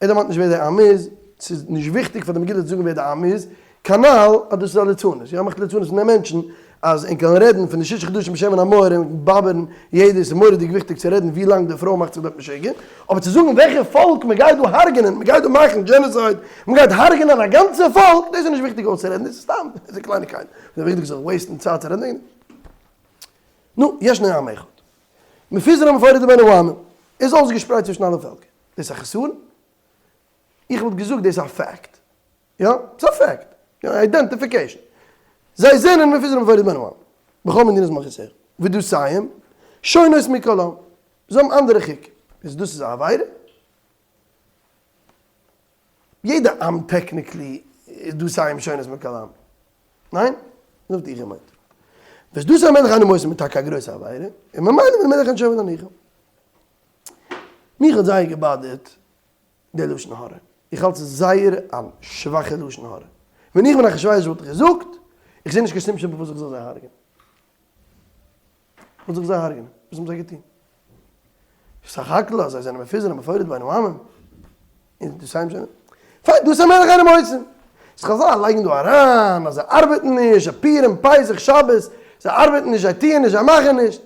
ער דערמאנט נישט ווער די עם איז, ס'איז נישט וויכטיג פאר די מגילה צו זאגן ווער די עם איז, כנל אז דאס איז א ליצנות, יא, מ'מאכט ליצנות פון די מענטשן. אז ענק קענען רעדן פון די שישה חדשים בשמן המור און באבערן יעדער, ס'איז מורא'דיג וויכטיג צו רעדן ווי לאנג די פרוי מאכט זיך דארט משוגע, אבער צו זאגן וועלכע פאלק מ'גייט דא הרג'נען, מ'גייט דא מאכן genocide, מ'גייט הרג'נען א גאנצע פאלק, דאס איז נישט וויכטיג אויסצורעדן, דאס איז סתם, דאס איז קלייניקייט, ס'איז וויכטיג זיך waste ן צייט צו רעדן וועגן דעם. נו, ישנו עם אחד. מפוזר ומפורד בין העמים, איז אויסגעשפרייט צווישן אלע פעלקער. דאס איז א חסרון? איך וואלט געזאגט דאס איז א fact. יא, ס'איז א fact. יא, identification. זיי זענען מפוזר ומפורד בין העמים. בכל מדינות מלכותך. ודתיהם שונות מכל עם. זיי האבן אנדערע חוקים. איז דאס איז א עבירה? יעדע עם technically איז דתיהם שונות מכל עם. ניין? דאס האט איך געמיינט. וועסט דאס המלך אינו מוסר מיט טאקע א גרויסע עבירה, און ממילא ווען די מלך אנטשעפעט א ניחא. מיך האט זייער געבאדערט די לשון הרע. איך האלט ס'איז זייער א שוואכע לשון הרע. ווען איך בין אחשורוש וואלט איך געזאגט, איך זע נישט קיין שום סיבה פארוואס איך זאל זיי הרג'ענען. וואלט זיך זיי הרג'ענען? וואס האבן זיי געטון? סך הכל אז זיי זענען מפוזר און מפורד בין העמים. און די same זענען. פיין, דאס איז המלך אינו מוציא. איז חזל לייגן דא אריין אז זיי ארבעטן נישט, זיי פורים, פסח, שבת, זיי ארבעטן נישט, זיי טוען נישט, זיי מאכן נישט.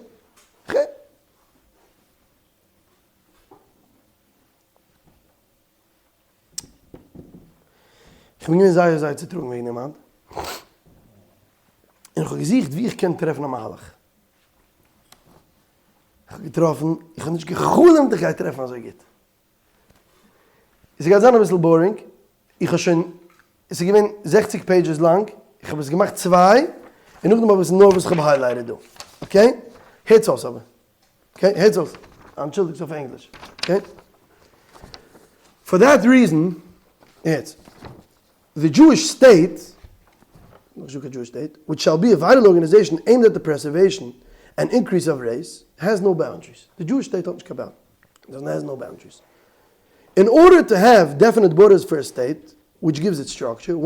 איך בין געווען זייער זייער צוטראגן וועגן דעם היינט, און איך האב געזוכט וואו איך קען טרעפן א מהלך. איך האב געטראפן, איך האב נישט גע'חלומ'ט איך גיי טרעפן אזוי גוט. עס גייט זיין אביסל boring, איך האב שוין, עס איז געווען 60 pages לאנג, איך האב עס געמאכט צוויי, און נאכדעם האב איך עס נאר וואס איך האב highlighted דא. Okay? הערטס אויס אבער. Okay, הערטס אויס. אנטשולדיגט אויף ענגליש. Okay? For that reason, הערטס. The Jewish state, נישט דא קיין Jewish state, which shall be a vital organization aimed at the preservation and increase of race, has no boundaries. The Jewish state האט נישט קיין boundaries. Has no boundaries. In order to have definite borders for a state, which gives it structure,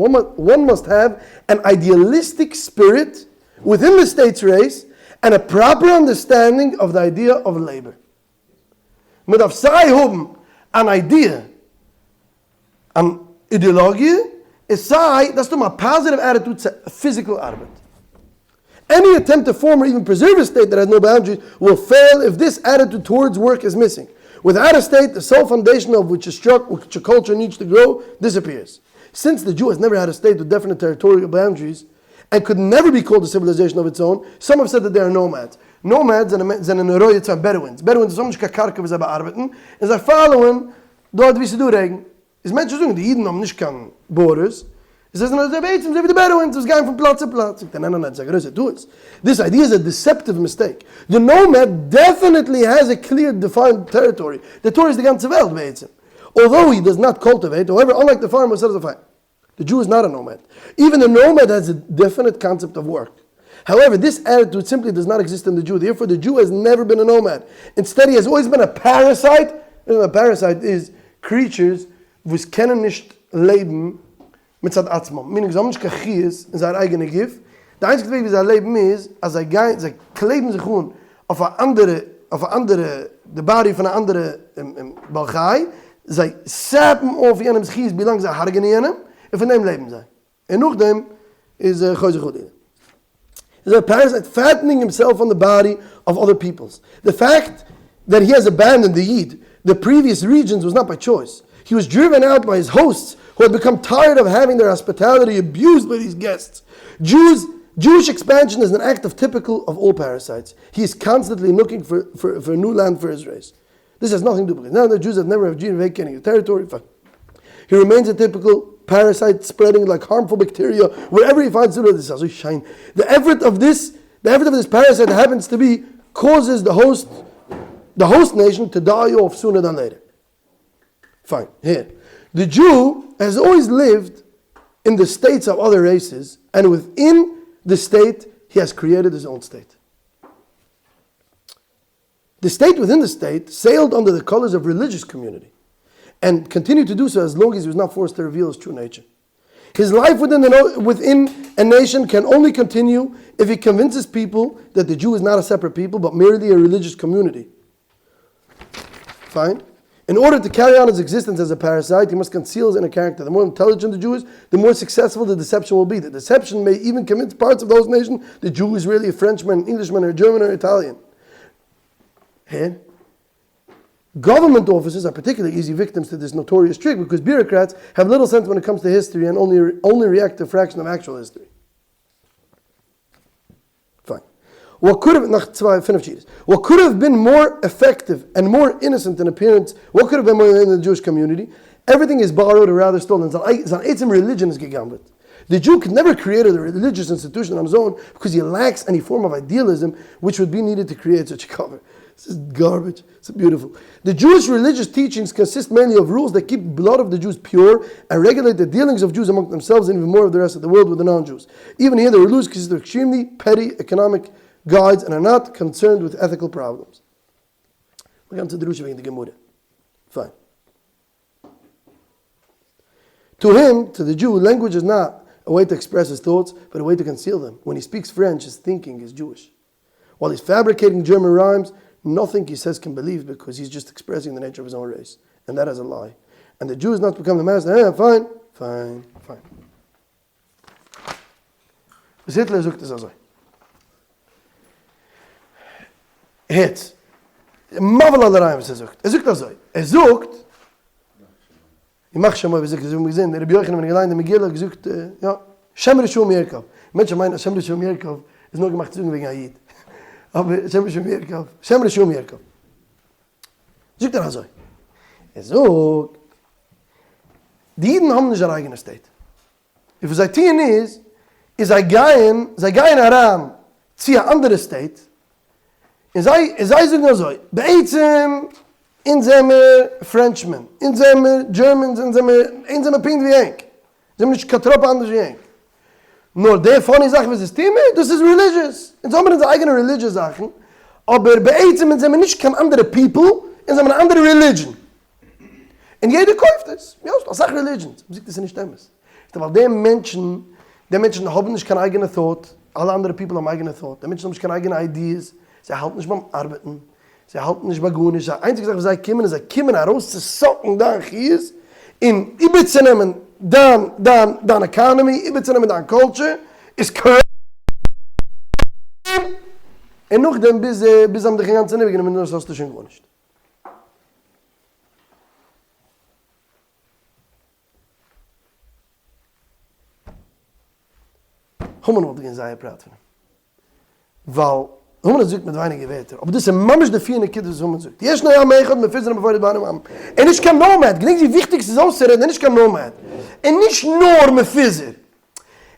one must have an idealistic spirit within the state's race and a proper understanding of the idea of labor. מען דארף סיי האבן אן idea, אן אידעלאגיע, און סיי דארפסטו האבן א positive attitude צו physical ארבעט. Any attempt to form or even preserve a state that has no boundaries will fail if this attitude towards work is missing. Without a state, the sole foundation of which a culture needs to grow disappears. Since the Jew has never had a state with definite territorial boundaries and could never be called a civilization of its own, some have said that they are nomads. Nomads זענען רויע צו Bedouins. Bedouins האבן נישט קיין קרקע וואו זיי באארבעטן, און זיי follow ען דארט וואו ס'איז דא רעגן. איז מענטשן זאגן די אידן האבן נישט קיין borders, זיי זענען אזוי בעצם אזוי ווי די Bedouins וואס גייען פון פלאץ צו פלאץ. זאגט ער ניין ניין ניין, ס'איז א גרויסע טעות. This idea is a deceptive mistake. The nomad definitely has a clear defined territory. די territory איז די גאנצע וועלט בעצם. Although he does not cultivate, however, unlike the farmer who settles a The Jew is not a nomad. Even the nomad has a definite concept of work. However, this attitude simply does not exist in the Jew. Therefore, the Jew has never been a nomad. Instead, he has always been a parasite. A parasite is creatures וואס קענען נישט לעבן מצד עצמם. Meaning זיי האבן נישט קיין חיות אין זייער אייגענע גוף. די איינציגסטע וועג ווי זיי לעבן איז אז זיי גייען, זיי קלעבן זיך אן אויף א אנדערע, אויף א אנדערע, די body פון א אנדערע בעל חי, זיי sap ן אויף יענעמ'ס חיות ווילאנג זיי הרג'נען יענעם, און פון דעם לעבן זיי. און נאכדעם איז חוזר חלילה. איז א parasite fattening himself on the body of other peoples. The fact that he has abandoned the איד, the previous regions was not by choice. He was driven out by his hosts who had become tired of having their hospitality abused by these guests. Jews, Jewish expansion is an act of typical of all parasites. He is constantly looking for for for new land for his race. This has nothing to do because now the Jews have never have vacating the territory. He remains a typical parasite spreading like harmful bacteria wherever he finds it. This is שיין. The effort of this, the effort of this parasite happens to be causes the host, the host nation to die off sooner than later. Fine. Here. The Jew has always lived in the states of other races, and within the state, he has created his own state. The state within the state sailed under the colors of religious community and continued to do so as long as he was not forced to reveal his true nature. His life within, the, within a nation can only continue if he convinces people that the Jew is not a separate people, but merely a religious community. Fine. In order to carry on his existence as a parasite, he must conceal his inner character. The more intelligent the Jew is, the more successful the deception will be. The deception may even convince parts of those nation the Jew is really a Frenchman, Englishman, or German, or Italian. הער? Government officers are particularly easy victims to this notorious trick because bureaucrats have little sense when it comes to history and only only react to fraction of actual history. פיין. What could have, נאך צוויי פינף שורות. What could have been more effective and more innocent in appearance, what could have been more in the Jewish community, everything is borrowed or rather stolen, זיין זיין עצם religion איז גע'גנב'עט. The Jew could never create a religious institution on his own because he lacks any form of idealism which would be needed to create such a cover. This is garbage. It's beautiful. The Jewish religious teachings consist mainly of rules that keep blood of the Jews pure and regulate the dealings of Jews among themselves and even more of the rest of the world with the non-Jews. Even here, the rules consist of extremely petty economic guides and are not concerned with ethical problems. א גאנצע דרשה וועגן די גמרא. פיין. To him, to the Jew, language is not a way to express his thoughts, but a way to conceal them. When he speaks French, his thinking is Jewish. While he's fabricating German rhymes, nothing he says can believe because he's just expressing the nature of his own race. And that is a lie. And the Jew is not to become the master. Eh, פיין, פיין, פיין. וואס היטלער זאגט איז אזוי. הערטס. מבהיל על הרעיון וואס ער זאגט. ער זאגט אזוי. ער זאגט, ימח שמו ווי זאגט, אזוי ווי מיר געזען, רבי יוחנן ווען ער געליינט די מגילה האט געזאגט, יא, שם רשעים ירקב. מענטשן מיינען אז שם רשעים ירקב איז נאר געמאכט צו זאגן וועגן א איד. אבער שם רשעים ירקב, שם רשעים ירקב. זאגט ער אזוי. ער זאגט, די אידן האבן נישט זייער אייגענע state. און וואס זיי טוען איז, איז זיי גייען, זיי גייען אריין צו א אנדערע state, און זיי, און זיי זאגן אזוי, בעצם אונז זעמיר Frenchmen, אונז זעמיר Germans, אונז זעמיר, אונז זעמיר פונקט ווי ענק, זעמיר נישט קיין טראפ אנדערש ווי ענק, נאר די funny זאך וואס אונז טוען מיר, דאס איז religious, אונז האבן אונזער אייגענע religious זאכן, אבער בעצם אונז זעמיר נישט קיין אנדערע people, אונז זעמיר אן אנדערע religion. און יעדער קויפט עס. יא, ס'דא אסאך religions. מ'זאגט עס איז נישט אמת. ווייל די מענטשן, די מענטשן האבן נישט קיין אייגענע thought, אלע אנדערע people האבן אייגענע thought, די מענטשן האבן נישט קיין אייגענע ideas, זיי האלטן נישט ביים ארבעטן, זיי האלטן נישט ביי גארנישט, זייער איינציגע זאך וואס זיי קומען איז זיי קומען ארויס צו suck ן דיין חיות און איבערצונעמען דיין דיין דיין economy, איבערצונעמען דיין culture, איז corrupt און נאכדעם ביז ביז זיי האבן דיך אינגאנצן איבערגענומען און דאס האסטו שוין גארנישט. המן וואלט געווען זייער proud פון אים, ווייל המן האט געזאגט מיט ווייניגער ווערטער, אבער דאס איז ממש די פיר נקודות וואס המן זאגט, ישנו עם אחד מפוזר ומפורד בין העמים, ער איז נישט קיין nomad, געדענק ווי וויכטיג ס'איז אויסצורעדן, ער איז נישט קיין nomad, און נישט נאר מפוזר,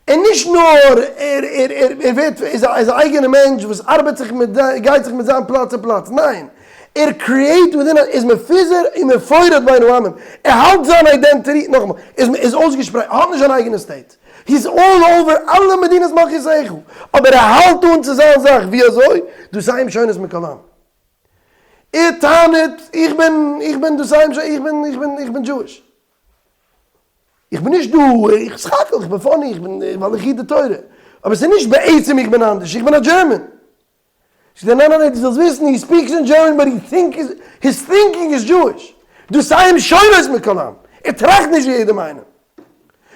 און נישט נאר ער ער ער ער ווערט איז א איז א אייגענע מענטש וואס ארבעט זיך מיט גייט זיך מיט זיין פלאץ צו פלאץ, ניין, ער create within א איז מפוזר און מפורד בין העמים, ער האלט זיין identity, נאכאמאל, איז איז אויסגעשפרייט, האט נישט זיין אייגענע state, he is all over אלע מדינות מלכותיך, אבער ער האלט אן צו זיין זאך, ווי אזוי? דתיהם שונות מכל עם. ער טענה'ט, איך בין איך בין דתיהם שונות, איך בין איך בין איך בין Jewish. איך בין נישט דא, איך סך הכל, איך בין funny, איך בין, ווייל איך היט די תורה. אבער ס'איז נישט בעצם איך בין אנדערש, איך בין א German. זאגט ער, ניין ניין ניין, דו זאלסט וויסן, he speaks in German but he think his thinking is Jewish. דתיהם שונות מכל עם. ער טראכט נישט ווי יעדעם איינעם.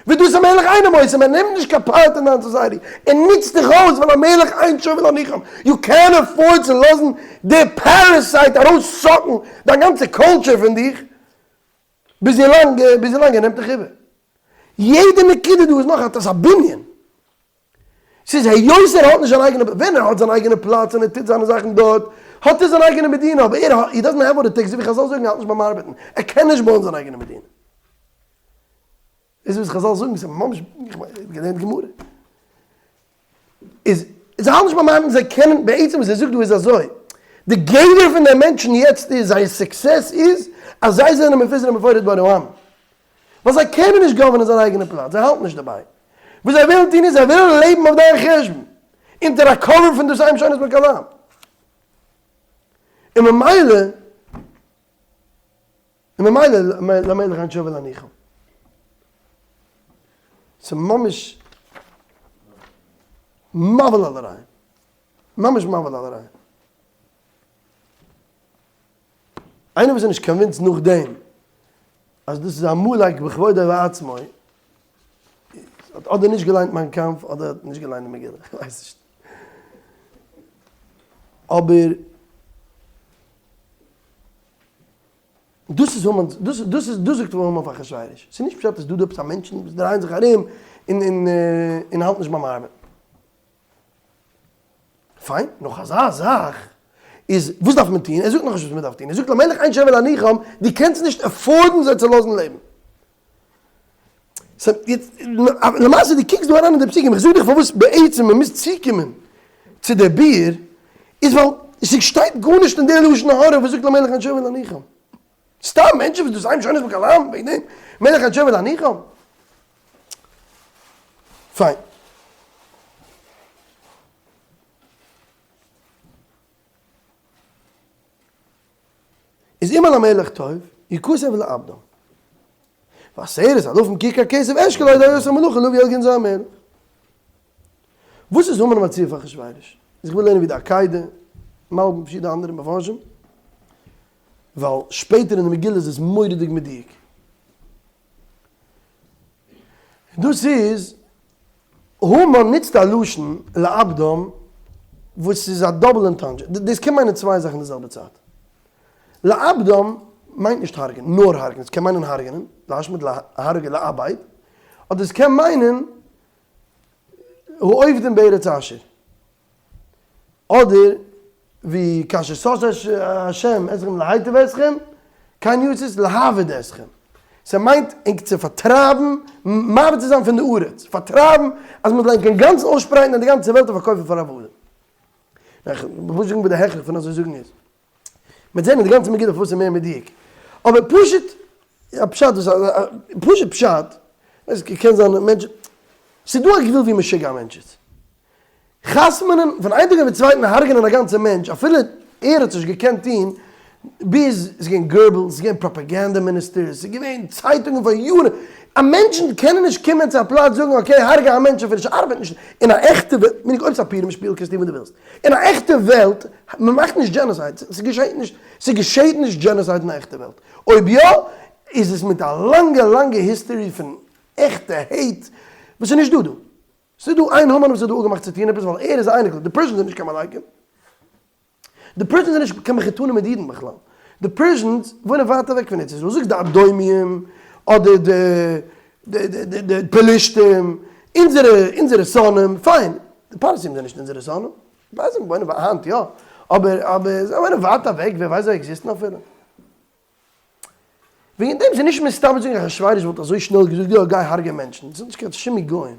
ודעת המלך אינו עושה, ער נעמט נישט קיין part אין דיין society. ער נוצט דיך אויס ווייל המלך אין שווה להניחם. You can't afford צו לאזן די parasite ארויס suck ן דיין גאנצע culture פון דיך. ביז ווי לאנג ביז ווי לאנג ער נעמט דיך איבער. יעדע נקודה דא איז נאך א א בנין. ס'איז היות ער האט נישט זיין אייגענע ווען ער האט זיין אייגענע פלאץ און ער טוט זיינע זאכן דארט האט ער זיין אייגענע מדינה אבער ער האט he doesn't have what it takes אזוי ווי חזל זאגן ער האלט נישט ביים ארבעטן ער קען נישט בויען זיין אייגענע מדינה. דאס איז וואס חזל זאגן ס'איז ממש איך מיין געלערנט גמרא. איז זיי האלטן נישט ביים ארבעטן זיי קענען בעצם וואס ער זאגט דא איז אזוי די גדר פון די מענטשן יעצט איז זייער success איז אז זיי זענען מפוזר ומפורד בין העמים ווייל זיי קענען נישט govern ען זייער אייגענע פלאץ זיי האלטן נישט דערביי וואס זיי ווילן טון איז זיי ווילן לעבן אויף דיין חשבון אונטער א cover פון דתיהם שונות מכל עם און ממילא און ממילא למלך אין שווה להניחם. ס'איז ממש מבהיל על הרעיון. ממש מבהיל על הרעיון. איינער וואס איז נישט convinced נאכדעם אז דאס איז עמלק בכבודו ובעצמו, האט אדער נישט געליינט מיין קאמף אדער האט נישט געליינט די מגילה, איך ווייס נישט. אבער דאס איז המן, דאס דאס איז דאס זאגט המן פאר אחשורוש, ס'איז נישט פשט אז דא דא עפעס א מענטשן וואס דרייען זיך ארום און און און האלטן נישט ביים ארבעטן. פיין, נאך אזא זאך איז וואס דארף מען טון? ער זאגט נאכנישט וואס מען דארף טון, ער זאגט למלך אין שווה להניחם, דו קענסט נישט afford ן זיי צו לאזן לעבן. סא יעצט למעשה דו קוקסט דא אריין אין די פסוקים, איך זאג דיך פארוואס בעצם מען מוז צוקומען צו די ביאור, איז ווייל ס'שטייט גארנישט אין די לשון הרע וואס זאגט למלך אין שווה להניחם. סתם מענטשן וואס דאס איין שוין נישט בקלם וועגן דעם מלך אין שווה להניחם. פיין. איז אם על המלך טוב, יכתב לאבדם. ועשרת אלפים ככר כסף אשכול על ידי עושה המלאכה להביא אל גנזי המלך. וואס איז המן מציע פאר אחשורוש? איז איך וויל לערנען ווי די עקידה, מלבים פארשידענע אנדערע מפרשים, ווייל שפעטער אין די מגילה איז עס מורא'דיג מדויק. דאס איז, המן נוצט א לשון לאבדם וואס איז א double entendre, דאס קען מיינען צוויי זאכן די זעלבע צייט. לאבדם מיינט נישט הרג'ענען, נאר הרג'ענען, עס קען מיינען הרג'ענען, להשמיד להרוג לאבד, אדער עס קען מיינען העובדים בארץ אשור. אדער ווי כאשר שש ה' אתכם להיטיב אתכם, כן ישיש להאביד אתכם. ס'מיינט ענק צו פארטרייבן, מאבד צו זיין פון די ארץ, פארטרייבן אז מ'זאל ענק אינגאנצן אויסשפרייטן אין די גאנצע וועלט און פארקויפן פאר עבדים. איך וויל זאגן וואס די הכרח פון אזוי זאגן איז. מ'וועט זען אין די גאנצע מגילה פארוואס ס'איז מער מדויק. אבער פשוט א פשט וואס פשוט פשט, עס קען זיין מענטש, ס'איז דא א גבול ווי משוגע א מענטש איז. חתמ'נען פון איין טאג אויפן צווייטן הרג'נען א גאנצע מענטש אפילו ער האט עס נישט געקענט טון ביז ס'איז געווען געבעלס, ס'איז געווען פראפאגאנדע מיניסטערס, ס'איז געווען צייטונגען פאר יארן, א מענטשן קענען נישט קומען צו א פלאץ זאגן okay הרג'ע א מענטש אפילו ס'ארבעט נישט אין א עכטע וועלט, מיניג אויב ס'איז א פורים שפיל קענסטו טון וואס דו ווילסט, אין א עכטע וועלט מ'מאכט נישט genocide, ס'געשעט נישט, ס'געשעט נישט genocide אין א עכטע וועלט, אויב יא איז עס מיט א לאנגע לאנגע history פון עכטע hate וואס איז נישט דא דא. ס'איז דא איין המן וואס איז דא אפגעמאכט צו טון עפעס ווייל ער איז א אייניקל, די Persians זענען נישט קיין מלאכים, די Persians זענען נישט קיין מחותנים מיט אידן בכלל, די Persians וואוינען ווייט אוועק פון ארץ ישראל, זאגסט די אדומים אדער די די די פלישתים, אונזערע אונזערע שונאים, פיין, די פרסים זענען נישט אונזערע שונאים, די פרסים וואוינען היינט יא, אבער אבער זיי וואוינען ווייט אוועק, ווער ווייסט זיי exist ן אפילו. וועגן דעם ס'איז נישט מסתבר צו זאגן אז אחשורוש וואלט אזוי שנעל געזאגט יא גיי הרג'ע מענטשן, דאס האט נישט קיין שום היגיון.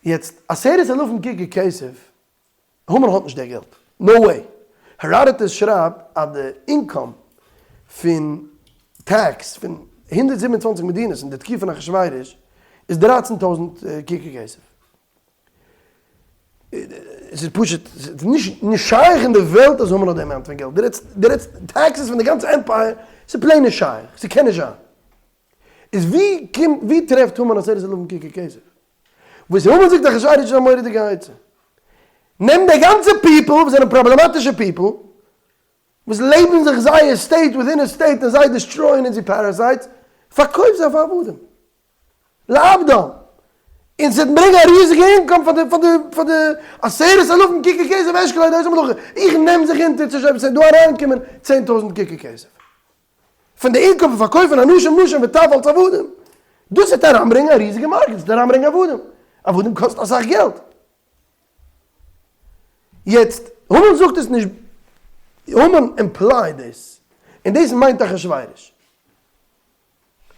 יעצט 10,000 ככר כסף, המן האט נישט די געלט, no way. העראדאטוס שרייבט אז די income פון tax פון 127 מדינות אין די תקופה פון אחשורוש איז דרייצן טויזנט ככר כסף. עס איז פשוט נישט נישט שייך אין די וועלט אז המן האט די amount פון געלט, דו רעדסט דו רעדסט taxes פון די גאנצע empire, ס'איז plain נישט שייך, ס'קען נישט זיין. איז ווי קומט ווי טרעפט המן 10,000 ככר כסף? וואס המן זאגט אחשורוש איז א מורא'דיגע עצה. נעם די גאנצע people וואס זענען פראבלעמאטישע people, וואס לעבן זיך זייער state within a state און זיי destroy ען אונז ווי parasites, פארקויף זיי פאר עבדים. לעבדם, און ס'וועט ברענגען א ריזיגע income פאר די פאר די פאר די 10,000 ככר כסף אשכול על ידי המלאכה, איך נעם זיך אונטער צו שרייבן ס'וועט דא אריינקומען 10,000 ככר כסף פון די income פון פארקויפן אנשים נשים וטף אלס עבדים, דאס וועט אריינברענגען א ריזיגע market, ס'וועט אריינברענגען עבדים, עבדים קאסט אסאך געלט. יעצט, המן זאגט עס נישט, המן implied דאס, און דאס מיינט אחשורוש.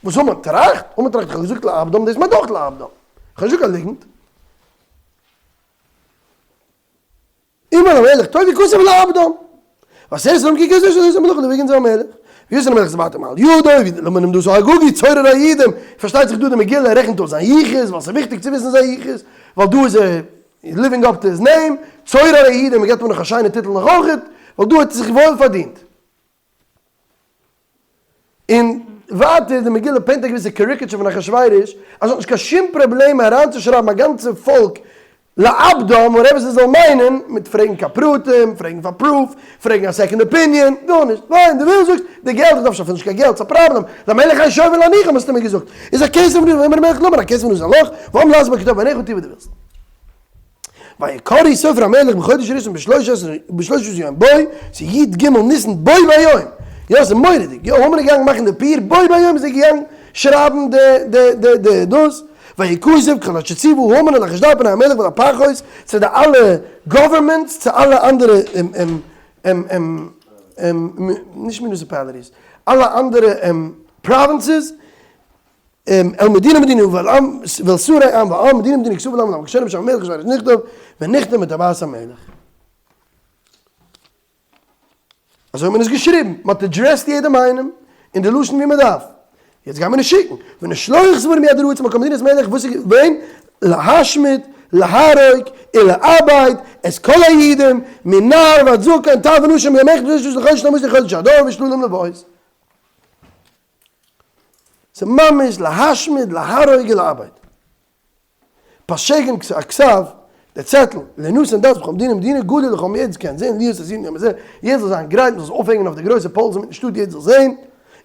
וואס המן טראכט? המן טראכט איך האב געזאגט לאבדם דאס מיינט אויך לאבדם. איך האב נישט געזאגט קיין ליגנט. אם על המלך טוב יכתב לאבדם. ועשרת אלפים ככר כסף אשכול המלך להביא לגנזי המלך. וישם המלך טבעתם מעל ידו וידעו למה נמדתו האגגי צורר היהודים. פארשטייט זיך דא די מגילה רעכנט אויס זיין יחוס ווייל ס'איז וויכטיג צו וויסן זיין יחוס ווייל דא איז ער living up to his name. צורר היהודים מ'געבט אים נאך א שיינע טיטל נאך אויכעט ווייל דא האט ער זיך וואויל פארדינט. און ווייטער די מגילה paint א געוויסע caricature פון אחשורוש אז ער האט נישט קיין שום פראבלעם אריינצושרייבן א גאנצע פאלק. לאבדם, whatever ס'זאל מיינען, מיט פרעגן קיין פרטים, פרעגן פאר proof, פרעגן א second opinion, גארנישט, פיין, דו ווילסט זאגסט, די געלט, איך דארף שוין אפילו נישט קיין געלט, ס'א פראבלעם, למלך אין שווה להניחם האסטו מיר געזאגט, איז הכסף נישט ויאמר המלך להמן הכסף נתן לך, והעם לעשות בכתוב בעיניך טו וואס דו ווילסט. ויקראו סופרי המלך בחודש הראשון בשלוש עשרה יום בו, ס'איז י ג ניסן בו ביום, יא ס'איז מורא'דיג, יא המן איז געגאנגען מאכן די פור, בו ביום איז ער געגאנגען שרייבן די די די די דאס, ויכתב כל אשר ציוה המן אל אחשדר פני המלך ואל הפרחות, צו די אלע governments, צו אלע אנדערע נישט municipalities, אלע אנדערע provinces, אל מדינה מדינה ואל עם ואל שרי עם ועם מדינה מדינה כתובה לעם ולעם כשם בשם המלך אחשורוש נכתב ונחתם בטבעת המלך. אזוי האט מען עס געשריבן, מען האט addressed יעדעם איינעם אין די לשון ווי מען דארף, יעצט גייען מיר עס שיקן, ונשלוח ספרים ביד רצון מקום מדינת מלך וואס איז געווען להשמיד להרוג ולאבד את כל היהודים מנער ועד זקן טף ונשים מיום אחד לחודש תמוז לחודש אדר ושללים לבאות. ס'איז ממש להשמיד להרוג ולאבד. פאשעגן הכתב, דער צעטל, לנתן דעת בכל מדינה ומדינה גלוי לכל יעדער קען זען להיות עזים יום הזה, יעדער זאל זיין גרייט, מ'זאל עס אויפהענגען אויף די גרויסע poles אינמיטן שטאט יעדער זאל זען,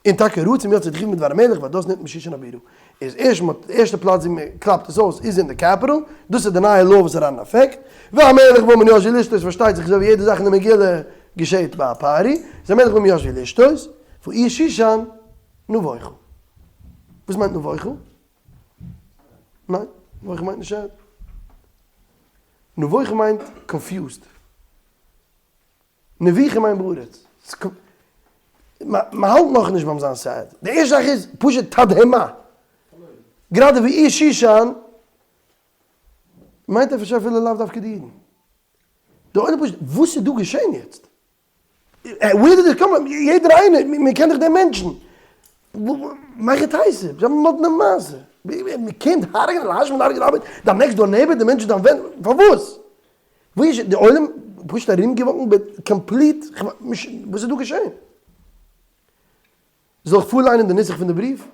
און טאקע רצים יצא דחיפות מדבר המלך והדת ניתן בשושן הבירה. איז ערשט מ'האט די ערשטע פלאץ ווי מ'קלאפט עס אויס איז אין די capital, דאס איז די נייע law וואס איז אריין אין אפעקט, והמלך והמן ישבו לשתות פארשטייט זיך אזוי ווי יעדע זאך אין די מגילה געשעהט ביי א party, איז המלך והמן ישבו לשתות, והעיר שושן נבוכה. וואס מיינט נבוכה? ניין, נבוכה מיינט נישט sad. נבוכה מיינט confused. נבוכה מיינט בארץ. מ'האלט נאכנישט ביים זיין sad. די ערשטע זאך איז פשוט תדהמה. גראדע והעיר שושן מיינט אפשר אפילו לאו דווקא די אידן. די עולם פשוט, וואס איז דא געשען יעצט? Where did it come from? יעדער איינער, מען קען דאך די מענטשן. מאך את הייסע, זיי האבן מאדנע מעשה. מען קען הרג'נען להשמיד להרוג ולאבד, דיין next door neighbor, די מענטשן דיין ווען, פארוואס? וואו איז די עולם פשוט ארום געווארן complete, וואס איז דא געשען? זאל איך פארליינען די נוסח פון די בריוו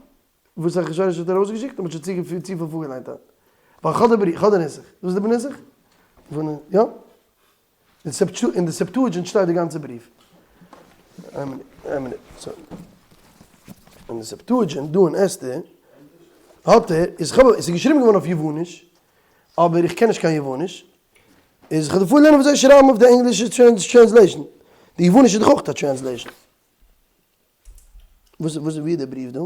וואס אחשוורוש האט ארויסגעשיקט? האט מען שוין צופיל פארגעליינט היינט. ווייל איך האב די בריוו, איך האב די נוסח. דאס איז די נוסח? יא? אין די Septuagint שטייט די גאנצע בריוו. איין מינוט, איין מינוט. אין די Septuagint דא אין אסתר האט ער, איז כ'האב, עס איז געשריבן געווארן אויף יווניש, אבער איך קען נישט קיין יווניש, איז כ'וועל דיר פארלערנען ווי אזוי שרייבן אויף די ענגלישע translation. די יווניש איז דאך אויך א translation. וואס איז, וואו איז די בריוו דא?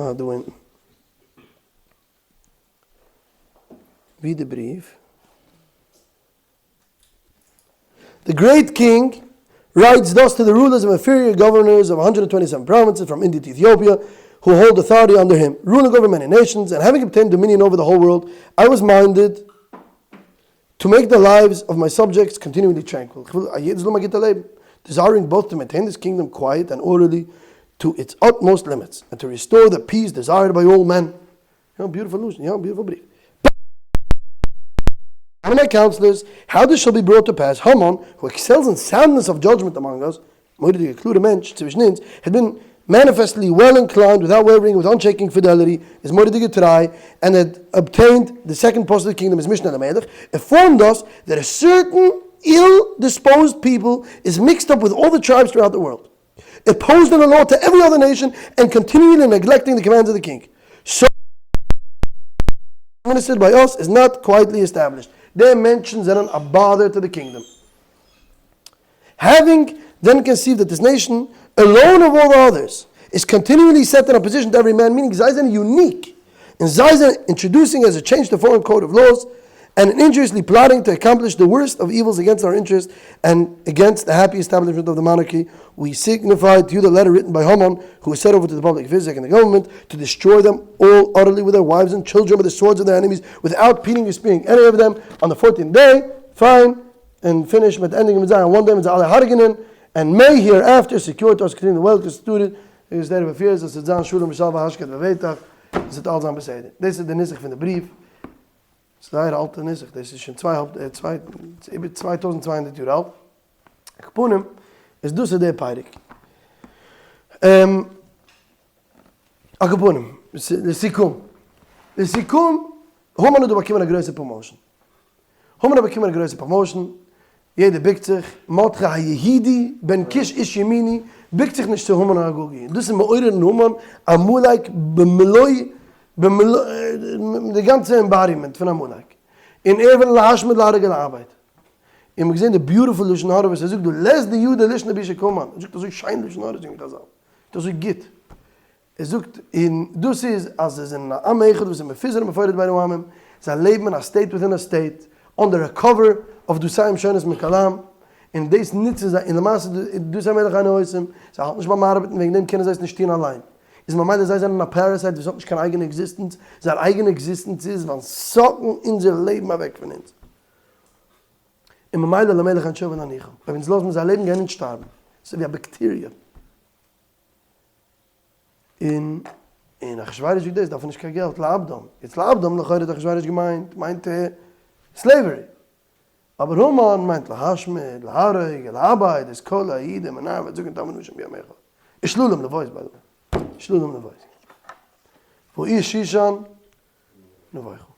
אה, דא אונטן. ווי די בריוו? The great king writes thus to the rulers of inferior governors of 127 provinces from India to Ethiopia who hold authority under him, ruling over many nations and having obtained dominion over the whole world, I was minded to make the lives of my subjects continually tranquil. איך וויל אז יעדער זאל האבן א גוטע לעבן. Desiring both to maintain this kingdom quiet and orderly to its utmost limits, and to restore the peace desired by all men. יא, beautiful לשון, יא, beautiful בריוו. One of my counselors, how this shall be brought to pass, Haman, who excels in soundness of judgment among us, מורא'דיגע קלארע מענטש צווישן אונז, had been manifestly well inclined without wavering with unshaking fidelity, איז מורא'דיג געטריי, and had obtained the second post of the kingdom as משנה למלך, informed us that a certain ill-disposed people is mixed up with all the tribes throughout the world, opposed in the law to every other nation and continually neglecting the commands of the king. So administered by us is not quietly established. די מענטשן זענען א bother to the kingdom. Having then conceived that this nation, alone of all the others, is continually set in opposition to every man, meaning זיי זענען unique און זיי זענען introducing as a change to foreign code of laws and injuriously plotting to accomplish the worst of evils against our interest and against the happy establishment of the monarchy, we signify to you the letter written by Haman, who was set over to the public affairs and the government, to destroy them all utterly with their wives and children with the swords of their enemies, without pitying or sparing any of them, on the fourteenth day, fine, און finish מיט ענדיגן מיט זיי און one day מיט זיי אלע הרג'נען, and may hereafter secure to us continue the well constituted state of affairs, עס וועט זיין שלום ושלווה השקט ובטח, עס וועט אלס זיין בסדר. דאס איז די נוסח פון די בריוו, ס'איז זייער א אלטע נוסח, דאס איז שוין צוויי האלב צוויי איבער 2200 יאר אלט, על כל פנים איז דאס איז דער פרק. על כל פנים, לסיכום. לסיכום, המן האט דא באקומען א גרויסע promotion. המן האט באקומען א גרויסע promotion, יעדער בוקט זיך, מרדכי היהודי בן קיש איש ימיני בוקט זיך נישט צו המן האגגי, און דאס איז מעורר אין המן עמלק במלוא במלוא די גאנצע embodiment פון עמלק, און ער וויל להשמיד להרוג ולאבד. און מ'האט געזען די beautiful לשון הרע וואס ער זאגט דא, לית דידע לישנא בישא כהמן, ער זאגט אזוי שיין לשון הרע זאגן חזל, אזוי גוט. ער זאגט, און דאס איז אז זיי זענען א עם אחד וואס איז מפוזר ומפורד בין העמים, זיי לעבן אין א state within א state, under א cover of דתיהם שונות מכל עם, און דאס נוצן זיי, און למעשה דתי המלך אינם עושים, זיי האלטן נישט ביים ארבעטן וועגן דעם קענען זיי עס נישט טון אליין, איז ממילא זיי זענען א parasite וואס האט נישט קיין אייגענע existence, זייער אייגענע existence איז ווייל suck ן אונזער לעבן אוועק פון אונז. און ממילא למלך אין תשובה להניחם, אויב אונז לאזן זיי לעבן גייען אונז שטארבן, ס'איז ווי א באקטעריע. און און אחשורוש זאגט דאס דארף ער נישט קיין געלט לעבדם, יעצט לעבדם לכאורה האט אחשורוש געמיינט מיינט ער slavery, אבער המן מיינט להשמיד, להרוג, ולאבד את כל היהודים מנער ועד זקן טף ונשים ביום אחד, ושללים לבוז by the way, שללים לבוז. והעיר שושן נבוכה.